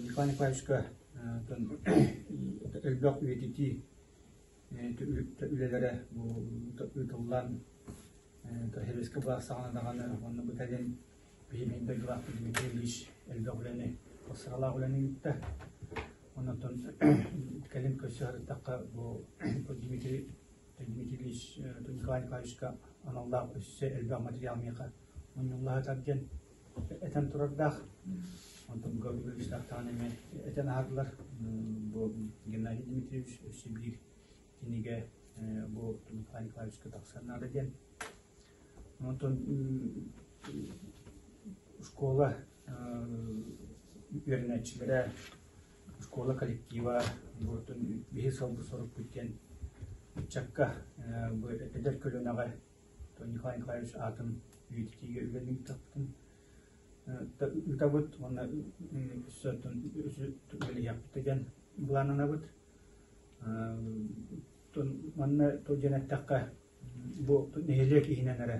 Николай Николаевичка элбэх үйэтитии үлэлэрэ бу ыытыллан Хевеска былаас саҕана даҕаны уонна бу кэлин биһиги дойдулаахпыт Дмитрий Ильич элбэх үлэни, сыралаах үлэни ыытта. Онон кэлин көрсө сырыттахха бу Дмитрий Дмитрий Ильич Николай Николаевичка аналлаах өссө элбэх материал миэхэ мунньуллаһытар диэн этэн турардаах. Онтон Гаврил Ильичтаахтаҕын эмиэ этэн аһардылар. Бу Геннадий Дмитриевич өссө биир кинигэ бу Николай Николаевичка тахсан наада диэн. Онтон школа үөрэнээччилэрэ, школа коллектива биһи сылбы сорукпут диэн ыччакка бу эдэр көлүөнэҕэ Николай Николаевич аатын үйэтитиигэ үлэни ыытаппытын ыытабыт уонна өссө үлэлиэхпит диэн былааннанабыт. Манна диэн эттэххэ, бу нэһилиэк иһинэн эрэ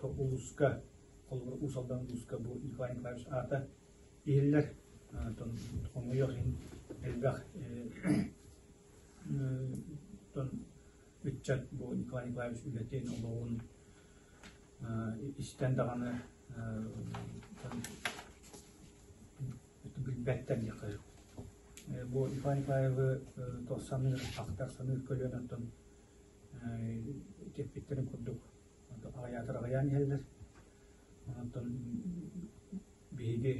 улууска, холобур Уус Алдан улууска бу Николай Николаевич аата иһиллэр. Хомойуох иһин элбэх ыччат бу Николай Николаевич үлэтин, олоҕун истэн даҕаны билбэттэр диэххэ сөп. Бу Николай Николаевы саныыр, ахтар, саныыр көлүөнэ оттон Тиэппиттэрин курдук аҕыйаатар аҕыйаан иһэллэр. Онтон биһиги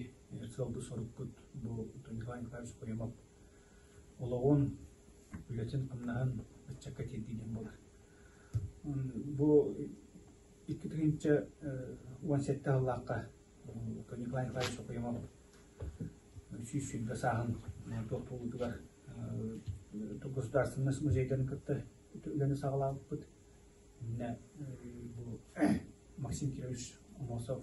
сыалбыт-сорукпут бу Николай Николаевич Окоемов олоҕун, үлэтин-хамнаһын ыччакка тиэрдии диэн буолар. Бу 2017 сыллаахха Николай Николаевич Окоемов 120 сааһын туох буолуутугар государственность музейдарын кытта үлэни саҕалаабыппыт. Иннэ бу Максим Кирович Аммосов,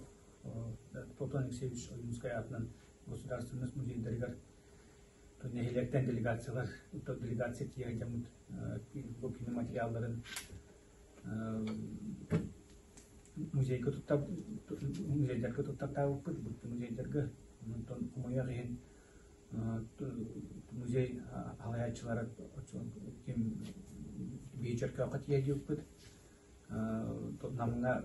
Платон Алексеевич Ойуунскай аатынан государственность музейдарыгар нэһилиэктэн делегациялар, делегация тиийэ дьоммут бу кини материалларын музейга туттар музейдарга туттартаабыппыт, музейдарга. Онтон хомойуох иһин музей салайааччылара ким биһи Чөркөөххө тиийэ диэбиппит. Намҥа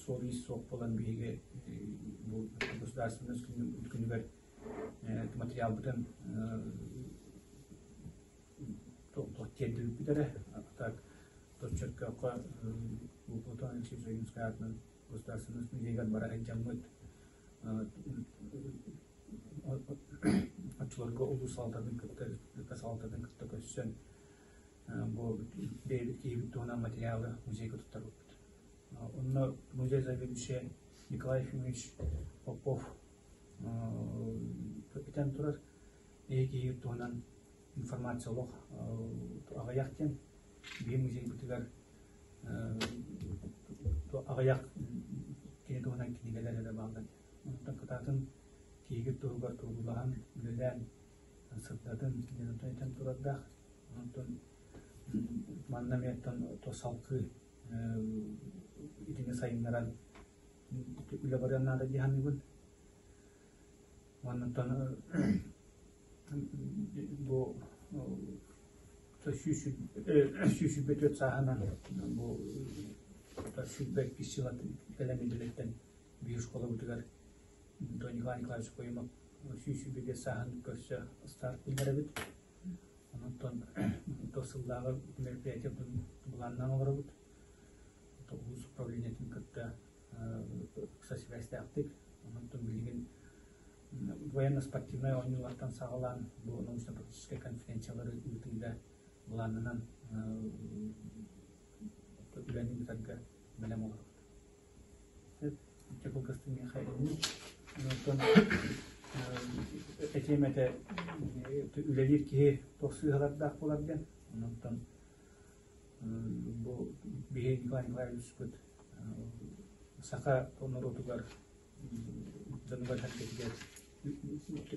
суол-иис суох буолан биһиги бу государственность күнүгэр материалбытын тиэрдибиппит эрэ. Так Чөркөөххө Платон Алексеевич Ойуунскай аатынан государственность музейыгар бара сылдьаммыт оччолорго улуус салалтатын кытта, республика салалтатын кытта көрсөн бу бэйэбит киһибит туһунан материалы музейга туттарбыппыт. Онно музей заведующая Николай Ефимович Попов этэн турар эһи киһи туһунан информация олох аҕыйах диэн биһи музейбытыгар аҕыйах кини туһунан кинигэлэр эрэ бааллар. Онтон кытаатын киһигит туһугар туруулаһан, үлэлээн, сырдатын диэн онтон этэн турардаах. Онтон манна эмиэ оттон салгыы итини сайыннаран үлэ барыан наада дии саныыбын. Онтон бу 124 сааһынан бу 122 сыла кэлэн үлэлэттэн биир школабытыгар Николай Николаевич Окоемов 125 сааһын көрсө старт биллэрэбит. Онтон сыллааҕы мероприятие былааннаан олоробут. Улуус управлениетын кытта ыкса сибээстээхтик. Онтон билигин военно-спортивнай оонньуулартан саҕалаан бу научно-практическай конференциялары ыытыыга былаанынан үлэни ыытарга бэлэм олоробут. Ити кылгастык миэхэ Онтон этиэм этэ үлэлиир киһи туох сыыһалардаах буолар диэн. Онтон бу биһиги Николай Николаевичпыт саха норуотугар дьонугар-сэргэтигэр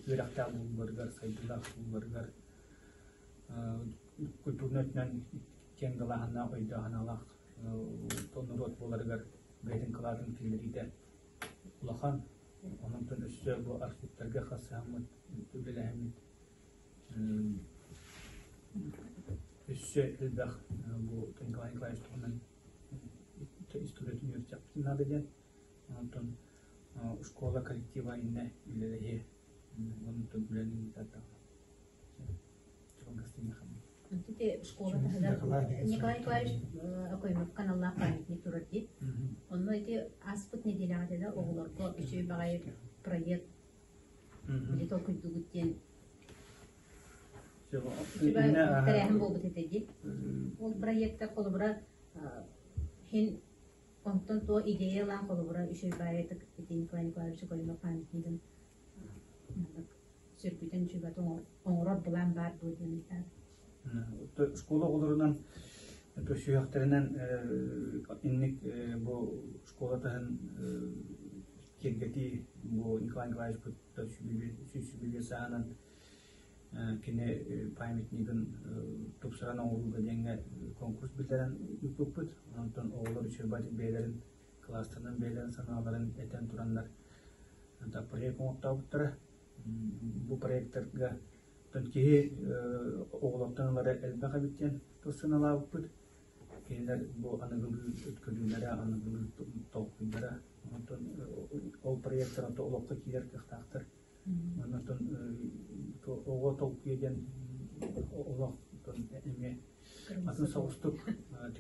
үөрэхтээх буолууларыгар, сайдыылаах буолууларыгар культурнай өттүнэн киэҥ далааһыннаах, өйдөөх-санаалаах норуот буоларыгар бэйэтин кылаатын киллэриитэ улахан. Онтон өссө бу архивтарга хасыһаммыт, үлэлэһэммит өссө элбэх бу Николай Николаевич туһунан историятын үөрэтиэхпитин наада диэн. Онтон школа коллектива иннэ үлэлэһиэ. Онтон үлэни ыытар Ити школа таһыгар Николай Николаевич Окоемов каналлаах памятник турар дии. Онно ити ааспыт нэдиэлэҕэ да оҕолорго үчүгэй баҕайы проект били толкуйдугут диэн тэрээһин буолбут этэ дии. Ол проекта холобура хин онтон туо идея ылаан холобура үчүгэй баҕайытык ити Николай Николаевич Окоемов памятнигын сөргүтэн үчүгэй оҥорор былаан баар дуо диэн ыйытаат. Школа оҕолорунан сүһүөхтэринэн инник бу школа таһын киэргэтии бу Николай Николаевичпыт сүүс сааһынан кини памятнигын тупсаран оҥорууга диэҥҥэ конкурс биллэрэн ыыппыппыт. Онтон оҕолор үчүгэй бэйэлэрин кылаастарынан бэйэлэрин санааларын этэн тураннар проект оҥортообуттара. Бу проектарга киһи оҕолортон ылара элбэх эбит диэн тыл сыаналаабыппыт. Кинилэр бу аныгылыы көрүүлэрэ, аныгылыы толкуйдара, онтон ол проектар олоххо киирэр кыахтаахтар. Онтон оҕо толкуйа диэн олох Эмиэ атын соҕустук,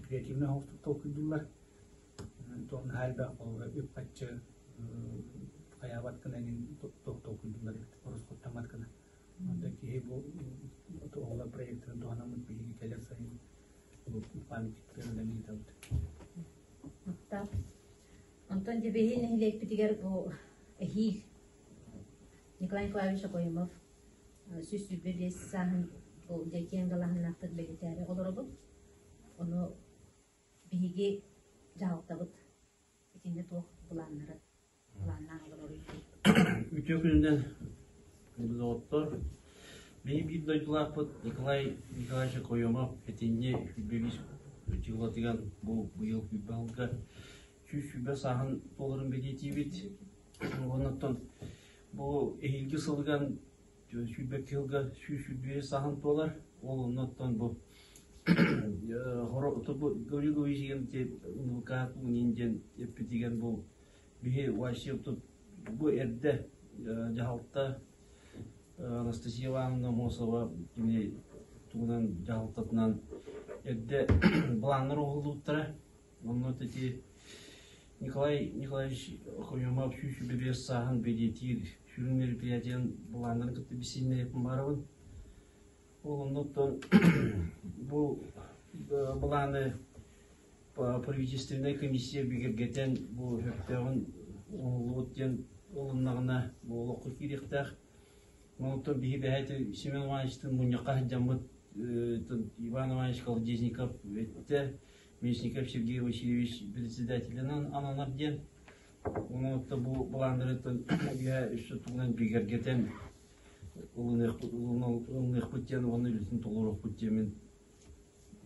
креативнай соҕустук толкуйдууллар. Туох наһаа элбэх үп-харчы хайаабат гына эҥин толкуйдууллар эбит, ороскуоттаммат гына. Онтон киһи бу оҕолор проектарын туһанаммыт биһиги кэлэр сайын бу памятниктары үлэни ыытабыт. Онтон Дьэбиһи нэһилиэкпитигэр бу эһиил Николай Николаевич Окоемов 125 сааһын бу дьэ киэҥ далааһыннаахтык бэлиэтээри олоробут. Ону биһиги дьаһалтабыт итиннэ туох былааннары былааннаан олороруй? Үтүө күнүнэн, доҕоттор. Биһи биир дойдулаахпыт Николай Николаевич Окоемов итинни 105 дьылатыгар бу быйыл күүрбэ сылга 120 сааһын туоларын бэлиэтиибит. Оннуттан бу эһиилги сылыган 122 сылга 125 сааһын туолар. Ол оннуттан бу Гаврил диэн эппитигэн бу биһи вообще тут бу эрдэ дьаһалта Анастасия Ивановна Аммосова кини тугунан дьаһалтатынан эрдэ былааннар оҥоһуллубуттара. Онно ити Николай Николаевич Окоемов 125 сааһын бэлиэтиир сүрүн мероприятиен былааннарын кытта билсиһиннэриэхпин баҕарабын. Ол оннуттан бу былааны правительственнай комиссия бигэргэтэн бу сөптөөҕүн оҥоһуллубут диэн ылыннаҕына бу олоххо киириэхтээх. Онтон биһи бэһэти Семен Ивановичтыын мунньахха сылдьаммыт Иван Иванович Колодезников эттэ, Местников Сергей Васильевич председателинэн ананар диэн. Онон бу былааннарыттан үөһэ өссө тугунан бигэргэтэн ылыныахпыт диэн уонна үлэтин толоруохпут диэмин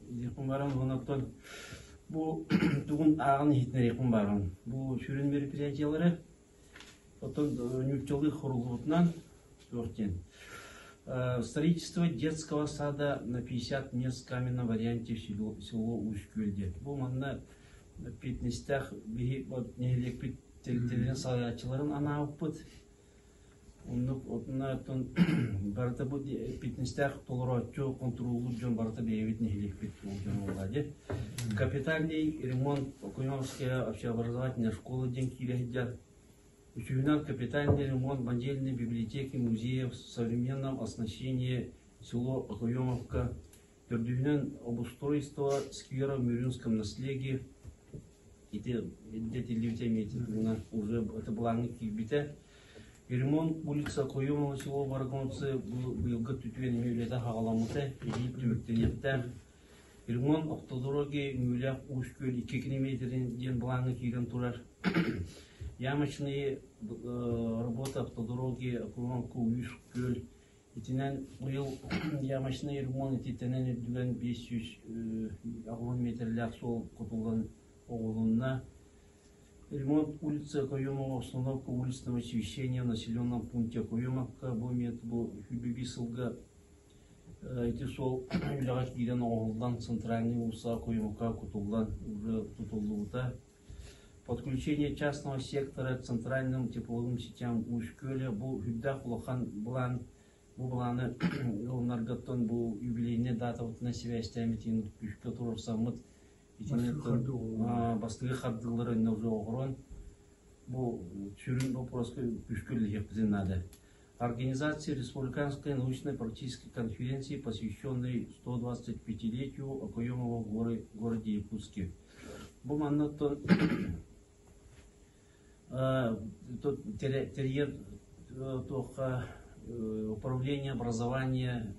диэхпин баран онон бу тугун ааҕан иһитинэриэхпин баарым. Бу сүрүн мероприятиелары оттон нууччалыы хоруллубутунан туох диэн строительство детского сада на 50 мест в каменном варианте в село, село Усть-Күөл диэн. Бу манна эппиэтинэстээх биһи нэһилиэкпит тэрилтэлэрин салайааччыларын анаабыппыт. Оннук отунна барыта бу эппиэтинэстээх толорооччу, хонтуруоллуур дьон барыта бэйэбит нэһилиэкпит ол дьон буолла дии. Капитальный ремонт Окуневская общеобразовательная школа диэн киирэ сылдьар. Үсүһүнэн капитальный ремонт отдельной библиотеки музея в современном оснащении село Окоемовка. Төрдүһүнэн обустройство сквера в Мюринском наследии. Ити этиллибитэ эмиэ уже это былааҥҥа киирбитэ. Ремонт улица Окоемова село Борогонцы быйылгы түтүөн эмиэ үлэтэ хаҕаламмыта, эһиил түмүктэниэхтээх. Ремонт автодороги Мүлэх Усть-Күөл 2 километрин диэн былааҥҥа киирэн турар. Ямочные работы автодороги Окоемовка Усть-Күөл Итинэн быйыл ямочный ремонт ититэнэн үрдүгэн 580 метрлээх суол кутуллан оҕолунна. Ремонт улицы Окоемова, установка уличного освещения в населенном пункте Окоемовка бу эмиэ бу 105 сылга ити суол үлэҕэ киирэн оҥоһуллан центральный улуса Окоемовка кутуллан уже тутуллубута. Подключение частного сектора к центральным тепловым сетям Усть-Күөлэ бу үрдээх улахан былаан бу былааны ылынаргыттан бу юбилейный датабытынан сибээстээбитин күүскэ туруорсаммыт итини бастакы хардыылары иннэ уже оҥорон бу сүрүн вопроска күүскэ үлэлэһиэхпитин наада. Организация Республиканской научно-практической конференции, посвященной 125-летию Окоемова горы, городе Якутске. Бу манна тэрийэр туохха управление образования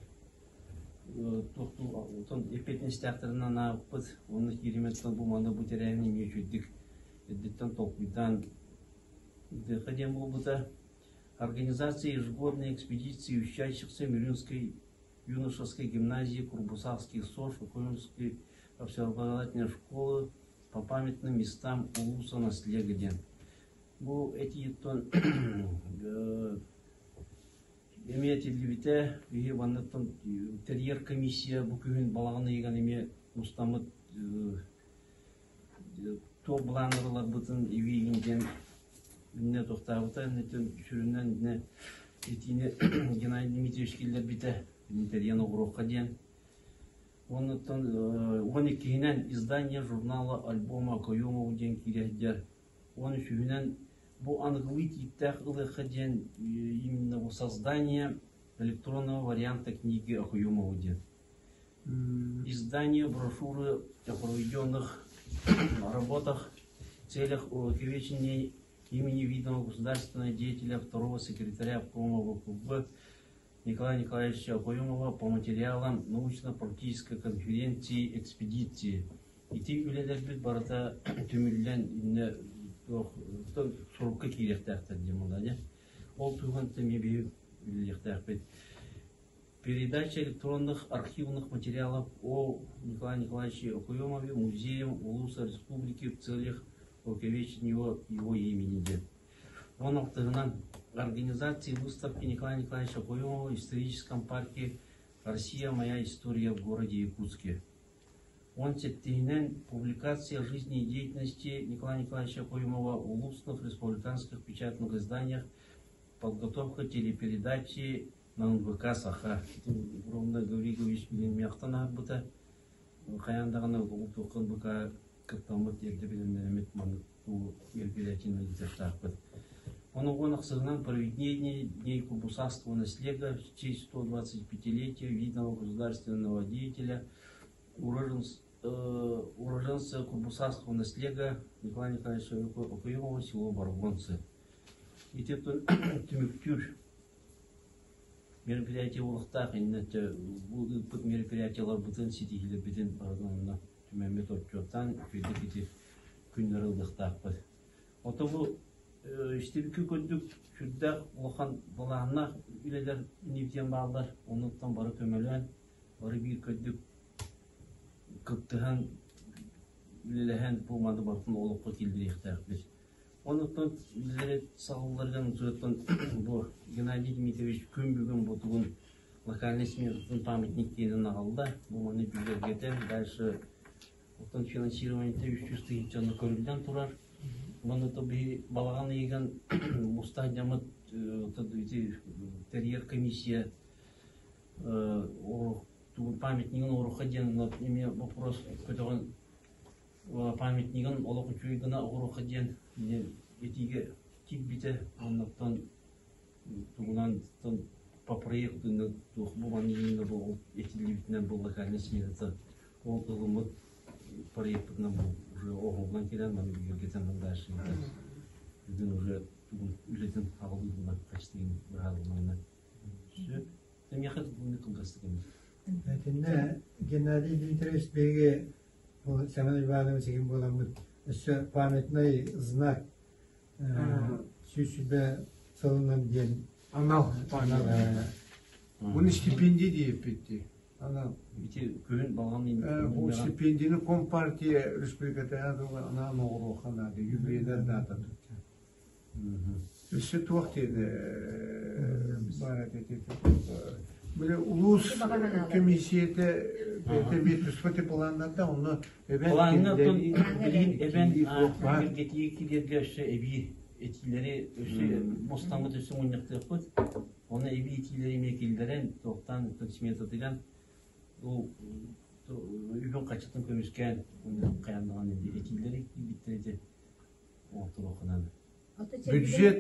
эппиэтинэстээхтэрин анаабыппыт уонна кииримэттэн бу манна бу тэрээһини эмиэ үчүгдүк эрдэттэн толкуйдаан ыытыахха диэн буолбута. Организация ежегодной экспедиции учащихся Мирюнской юношеской гимназии Курбусахских СОЖ Окоемской общеобразовательной школы по памятным местам улуса наслега диэн. Бу этииттэн эмиэ этиллибитэ, биһи манныттан тэрийэр комиссия бу күһүн балаҕан ыйыгар эмиэ мустаммыт туох былааннарыларбытын ибиигин диэн иннэ тохтообута иннитин сүрүннэн иннэ итиини Геннадий Дмитриевич киллэрбитэ тэрийэн оҕуруохха диэн. Оннуттан 12-инэн издание журнала альбома Окоемову диэн киирэ сылдьар. 13-үһүнэн бу аныгылыы тииптээх ылыахха диэн именно бу создание электронного варианта книги Окоемову диэн. Издание брошюры о проведенных работах в целях увековечения имени видного государственного деятеля второго секретаря обкома ВКБ Николая Николаевича Окоемова по материалам научно-практической конференции экспедиции. Ити үлэлэрбит барыта түмүллэн иннэ сурукка киириэхтээхтэр диэн буолла. Ол туһунан эмиэ биһиги үлэлиэхтээхпит. Передача электронных архивных материалов о Николае Николаевиче Окоемове музеем Улуса Республики в целях увековечения его, его имени диэн. Он алтыһынан организации выставки Николая Николаевича Окоемова в историческом парке «Россия. Моя история» в городе Якутске. Он сэттиһинэн публикация жизни и деятельности Николая Николаевича Окоемова в улусных республиканских печатных изданиях, подготовка телепередачи на НВК «Саха». Ровно Гаврилович билин аһарбыта. Хайаан даҕаны туохха НВК кыттаммыт эрдэ билиннэримит маннык мероприятияны ыытыахтаахпыт. Ону уон ахсыһынан проведение Дней Курбусарского наследия в честь 125-летия видного государственного деятеля, уроженца Курбусарского наследия Николая Николаевича Окоемова, село Боргонцы. Ити түмүктүүр мероприятие буолуохтаах иннэ бу ыыппыт мероприятияларбытын ситиһиилэрбитин барытын онно түмэммит отчуоттаан үчүгэйдик ити күннэр ылыахтаахпыт. Ото бу истибиккэ курдук сүрдээх улахан былааннаах үлэлэр иннибитигэр бааллар. Онуттан бары көмөлөөн, бары биир көрдүк кыттыһан үлэлэһэн бу маны барытын олоххо киллэриэхтээхпит. Онуттан үлэлэри саҕалларыгар бу Геннадий Дмитриевич күн бүгүн бу тугун локальный сметатын памятник диэнин аҕалла. Бу маны бигэргэтэн дальше оттон финансированиета 300 тыһыынчаны көрүллэн турар. Уонна то биһи балаҕан ыйыган мустаах дьаммыт ити тэрийэр комиссия памятнигын оҥоруохха диэн эмиэ вопрос көтөҕөн памятнигын олох үчүгэй гына оҥоруохха диэн этиигэ киирбитэ. Оннуттан тугунан по проекту туох бу манныгы бу этиллибитинэн бу локальный сметата ол ылыммыт проектпытынан бу уже оҥоһуллан кэлэн маны бигэргэтэн дальше бүгүн уже тугун үлэтин аҕалыытынан качествын быһаарылланна. Сөп. Миэхэ кылгастык эмиэ. Итиннэ Геннадий Дмитриевич биһиги бу Семен Иванович игин буоламмыт өссө памятный знак 120 сылынан диэн Анал памятник. Буну стипендия диэппитти. Анал. Ити күһүн балаҕан Бу стипендияны Компартия республикатыгар анаан оҥоруохха наада, юбилейдар дата. Өссө туох диэн баар этэ Били улуус комиссията бэйэтэ биир туспа планнарда, онно эбэн Плаҥҥа оттон билигин эбэн бигэргэтии киирэргэ өссө эбии этиилэри өссө мустаммыт өссө мунньахтыахпыт. Онно эбии этиилэри эмиэ киллэрэн, туохтаан сметатыган ол үбүн хаччытын көмүскээн хайаан даҕаны этиилэри киирбиттэр ити оҥотторуохха Бюджет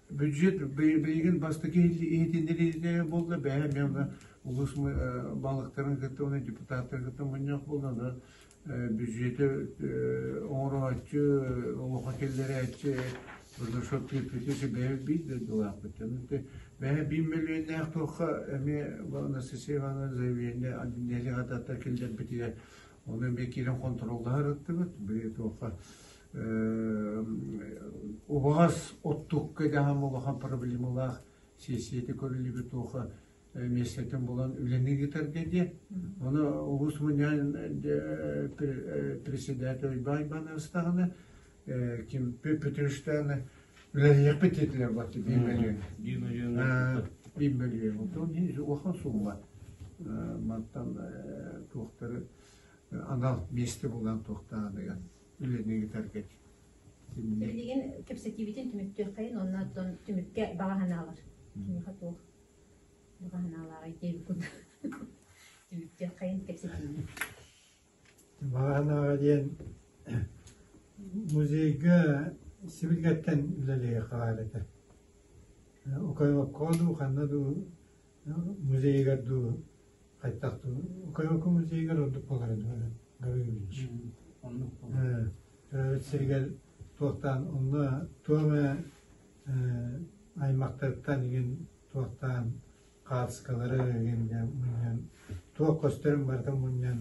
бюджет билигин бастакы иһитиннэриитэ буолла бэйэ эмиэ улуус балыктарын кытта уонна депутаттары кытта мунньах буолла бюджети оҥорооччу олоххо киллэрээччи Бурнашов Петрович бэйэ биир дойдулаахпыт бэйэ биир мөлүйүөннээх туохха эмиэ Анастасия Ивановна заявление нэһилиэк атааттар киллэрбитигэр ону эмиэ киирэн хонтуруоллаһар ыттыбыт били туохха убаҕас оттукка даһам улахан проблемалаах сиэссийэтэ көрүллүбүт туоха миэстэтин булан үлэни ыытарга диэн. Ону улуус мунньаҕын председатель Уйбаан Иванович даҕаны ким Петровичтааны үлэлиэхпит диэтилэр бatti 1 мөлүйүөн. 1 мөлүйүөн. 1 мөлүйүөн. Онтон улахан сумма. Мантан туохтары анал миэстэ булан туохтааныгар үлэни ыытарга. Билигин кэпсэтиибитин түмүктүөххэйин, онно оттон түмүккэ баҕа санаалар. Кимиэхэ туох баҕа санаалааҕый диэбит курдук. Түмүктүөххэйин кэпсэтиини. Баҕанаҕа диэн музейга сибилгэттэн үлэлиэххэ баар этэ. Окоемовка дуу, ханна дуу музейыгар дуу хайдах дуу Окоемовка музейыгар ордук буолара дуу Гаврил Ильич. Оннук Төрөөбүт сиригэр туохтаан онно туох эмэ аймахтарыттан игин туохтаан хаартыскалары игин мунньан туох көстөрүн барытын мунньан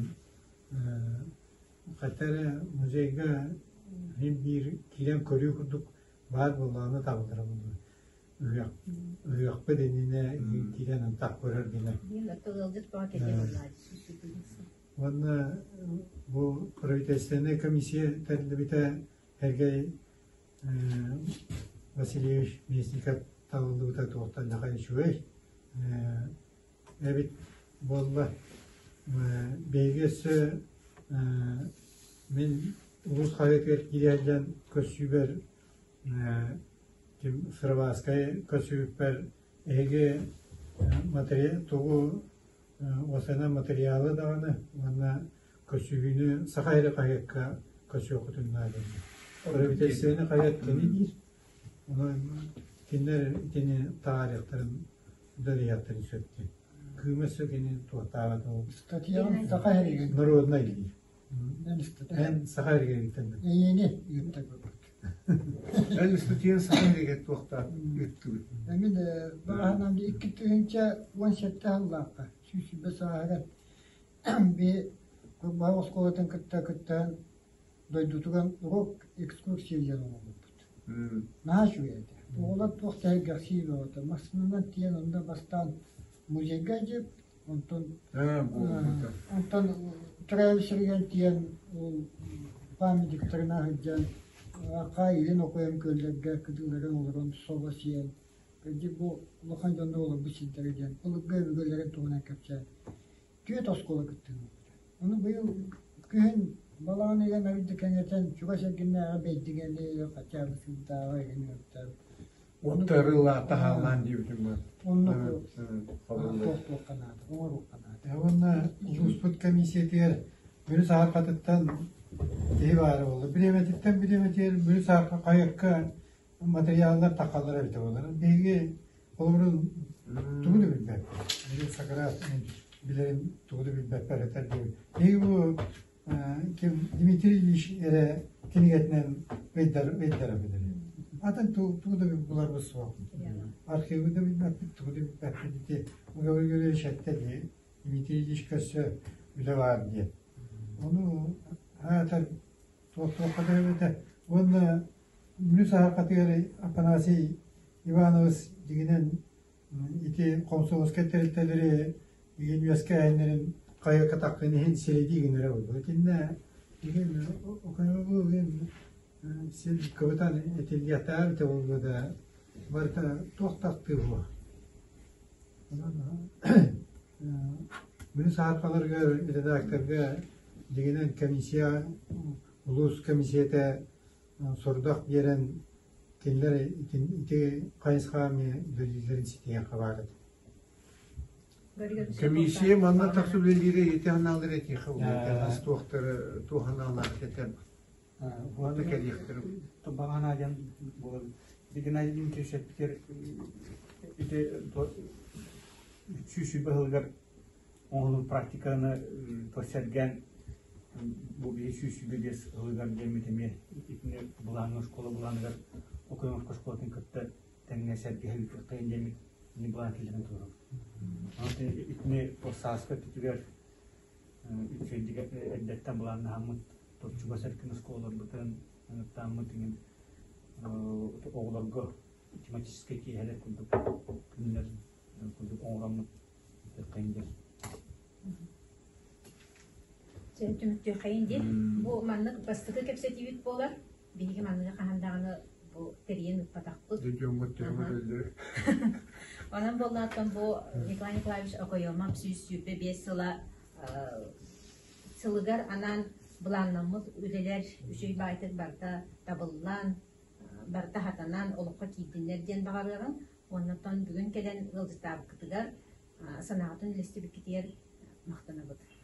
хата эрэ музейга син биир киирэн көрүү курдук баар буоллаҕына табыллара буолуо. Ыһыахпыт иннинэ киирэн ынтах көрөр гына. Уонна бу правительственнай комиссия тэриллибитэ Сергей Васильевич Местников талыллыбыта туохтан да үчүгэй эбит буолла. Биһиги өссө мин улуус хаһыатыгар киирэ сылдьан көрсүүбэр ким Сыроватскай көрсүбүппэр эһиги тугу уосана материалы даҕаны уонна көрсүһүүнү Саха сирэ хаһыакка көрсүөххүтүн наада. Правительственный хаһыат кини диир. Онон кинилэр итини таһаарыахтарын, үлэлиэхтэрин сөп диэн. Кыыма өссө кини туохтаабата ол. Статьяҕын Саха сиригэр Народнай диир. Эн Эн Саха сиригэр Эйиэни ыытта көрбүт. Эн ыстатыйан Саха сиригэр туохтаах ыыттыбыт. Мин баҕаһынан 2017 сыллаахха 120 сааһыгар би Курбаһа оскуолатын кытта кыттан дойдутугар урок экскурсия диэн оҥорбуппут. Наһаа үчүгэй этэ. Оҕолор туох да сэргэхсийии бөҕөтө. Массыынанан тиийэн онно бастаан музейга илдьибит, онтон онтон төрөөбүт сиригэр тиийэн ол памятниктарына сылдьан архаа илин окуйан күөллэргэ кытыыларын олорон собо сиэн кырдьык бу улахан дьоннор олорбут сирдэрэ диэн былыргы өбүгэлэрин туһунан кэпсээн түөрт оскуола кыттыыны ылбыта. Ону быйыл күһүн балаҕан ыйын арыйда кэҥэтэн чугас эргиннээҕи Бэйдиҥэни, хотя бы Сыырдааҕы игин ыыттар. Уоттарылаа таһаалаан диэбитим бар. Оннук туохтуохха наада, оҥоруохха наада. Уонна улууспут комиссиятыгар Мүрү сааркатыттан киһи баара буолла. Бириэмэтиттэн бириэмэтигэр Мүрү саарка хайакка материаллар тахаллар эбитэ буолар. Биһиги холобурун тугу да билбэппит. Билин Сократ билэрин тугу да билбэппэр этэр диэбит. Биһиги бу ким Дмитрий Ильич эрэ кинигэтинэн ыйдар ыйдара билэр. Атын тугу да буларбыт суох. Архивы да билбэппит, тугу да билбэппит ити Гаврил эттэ дии Дмитрий Ильич көссө үлэ баар диэн. Ону аатар туох-туохха да эбэтэ. Уонна Мүрү саһархатыгар Афанасий Иванович дьиҥинэн ити комсомольскай тэрилтэлэри игин үөскээһиннэрин хайыакка таххын иһин сирэйдии гынара буолуо. Итиннэ игин окоемову син кыбытан этиллиэхтээх эбитэ буолуо да барыта туох да ахтыы буо. Мүрү саһархаларыгар редакторга дьиҥинэн комиссия улуус комиссията сорудах биэрэн кинилэр ити хайысхаҕа эмиэ үлэлииллэрин ситиһиэххэ баар этэ. Комиссия манна тахса үлэлиирэ ити анаалар этиэхэ буолуо туохтары туох анаалаах этэр уонна кэлиэхтэрэ Баҕана диэн буолар. Геннадий Дмитриевич эппитигэр ити сүүс сылыгар Оҥоһуллубут практиканы сэргээн бу биһи 125 сылыгар диэммит эмиэ итини былааҥҥа школа былааныгар Окоемовка школатын кытта тэҥҥэ сэргэһэ ыытыахтайын диэммит ини былаан киллэрэн туруорабыт. Онон итини сааскы өттүтүгэр үчүгэйдик эрдэттэн былааннаһаммыт чугас эркин оскуолаларбытын ыҥыртааммыт иҥин оҕолорго тематическай киэһэлэр курдук күннэр курдук оҥороммут Түмүктүөххэйин диэн. Бу маннык бастакы кэпсэтиибит буолар. Биһиги манныгы хаһан даҕаны бу тэрийэн ыыппатахпыт. Онон буоллааттан бу Николай Николаевич Окоемов 125 сыла сылыгар анаан былааннаммыт үлэлэр үчүгэй баайтык барыта табыллан, барыта хатанан олоххо киирдиннэр диэн баҕарыаҕыҥ. Оннуттан бүгүн кэлэн ыалдьыттаабыккытыгар, санааҕытын үллэстибиккитигэр. махтанабыт.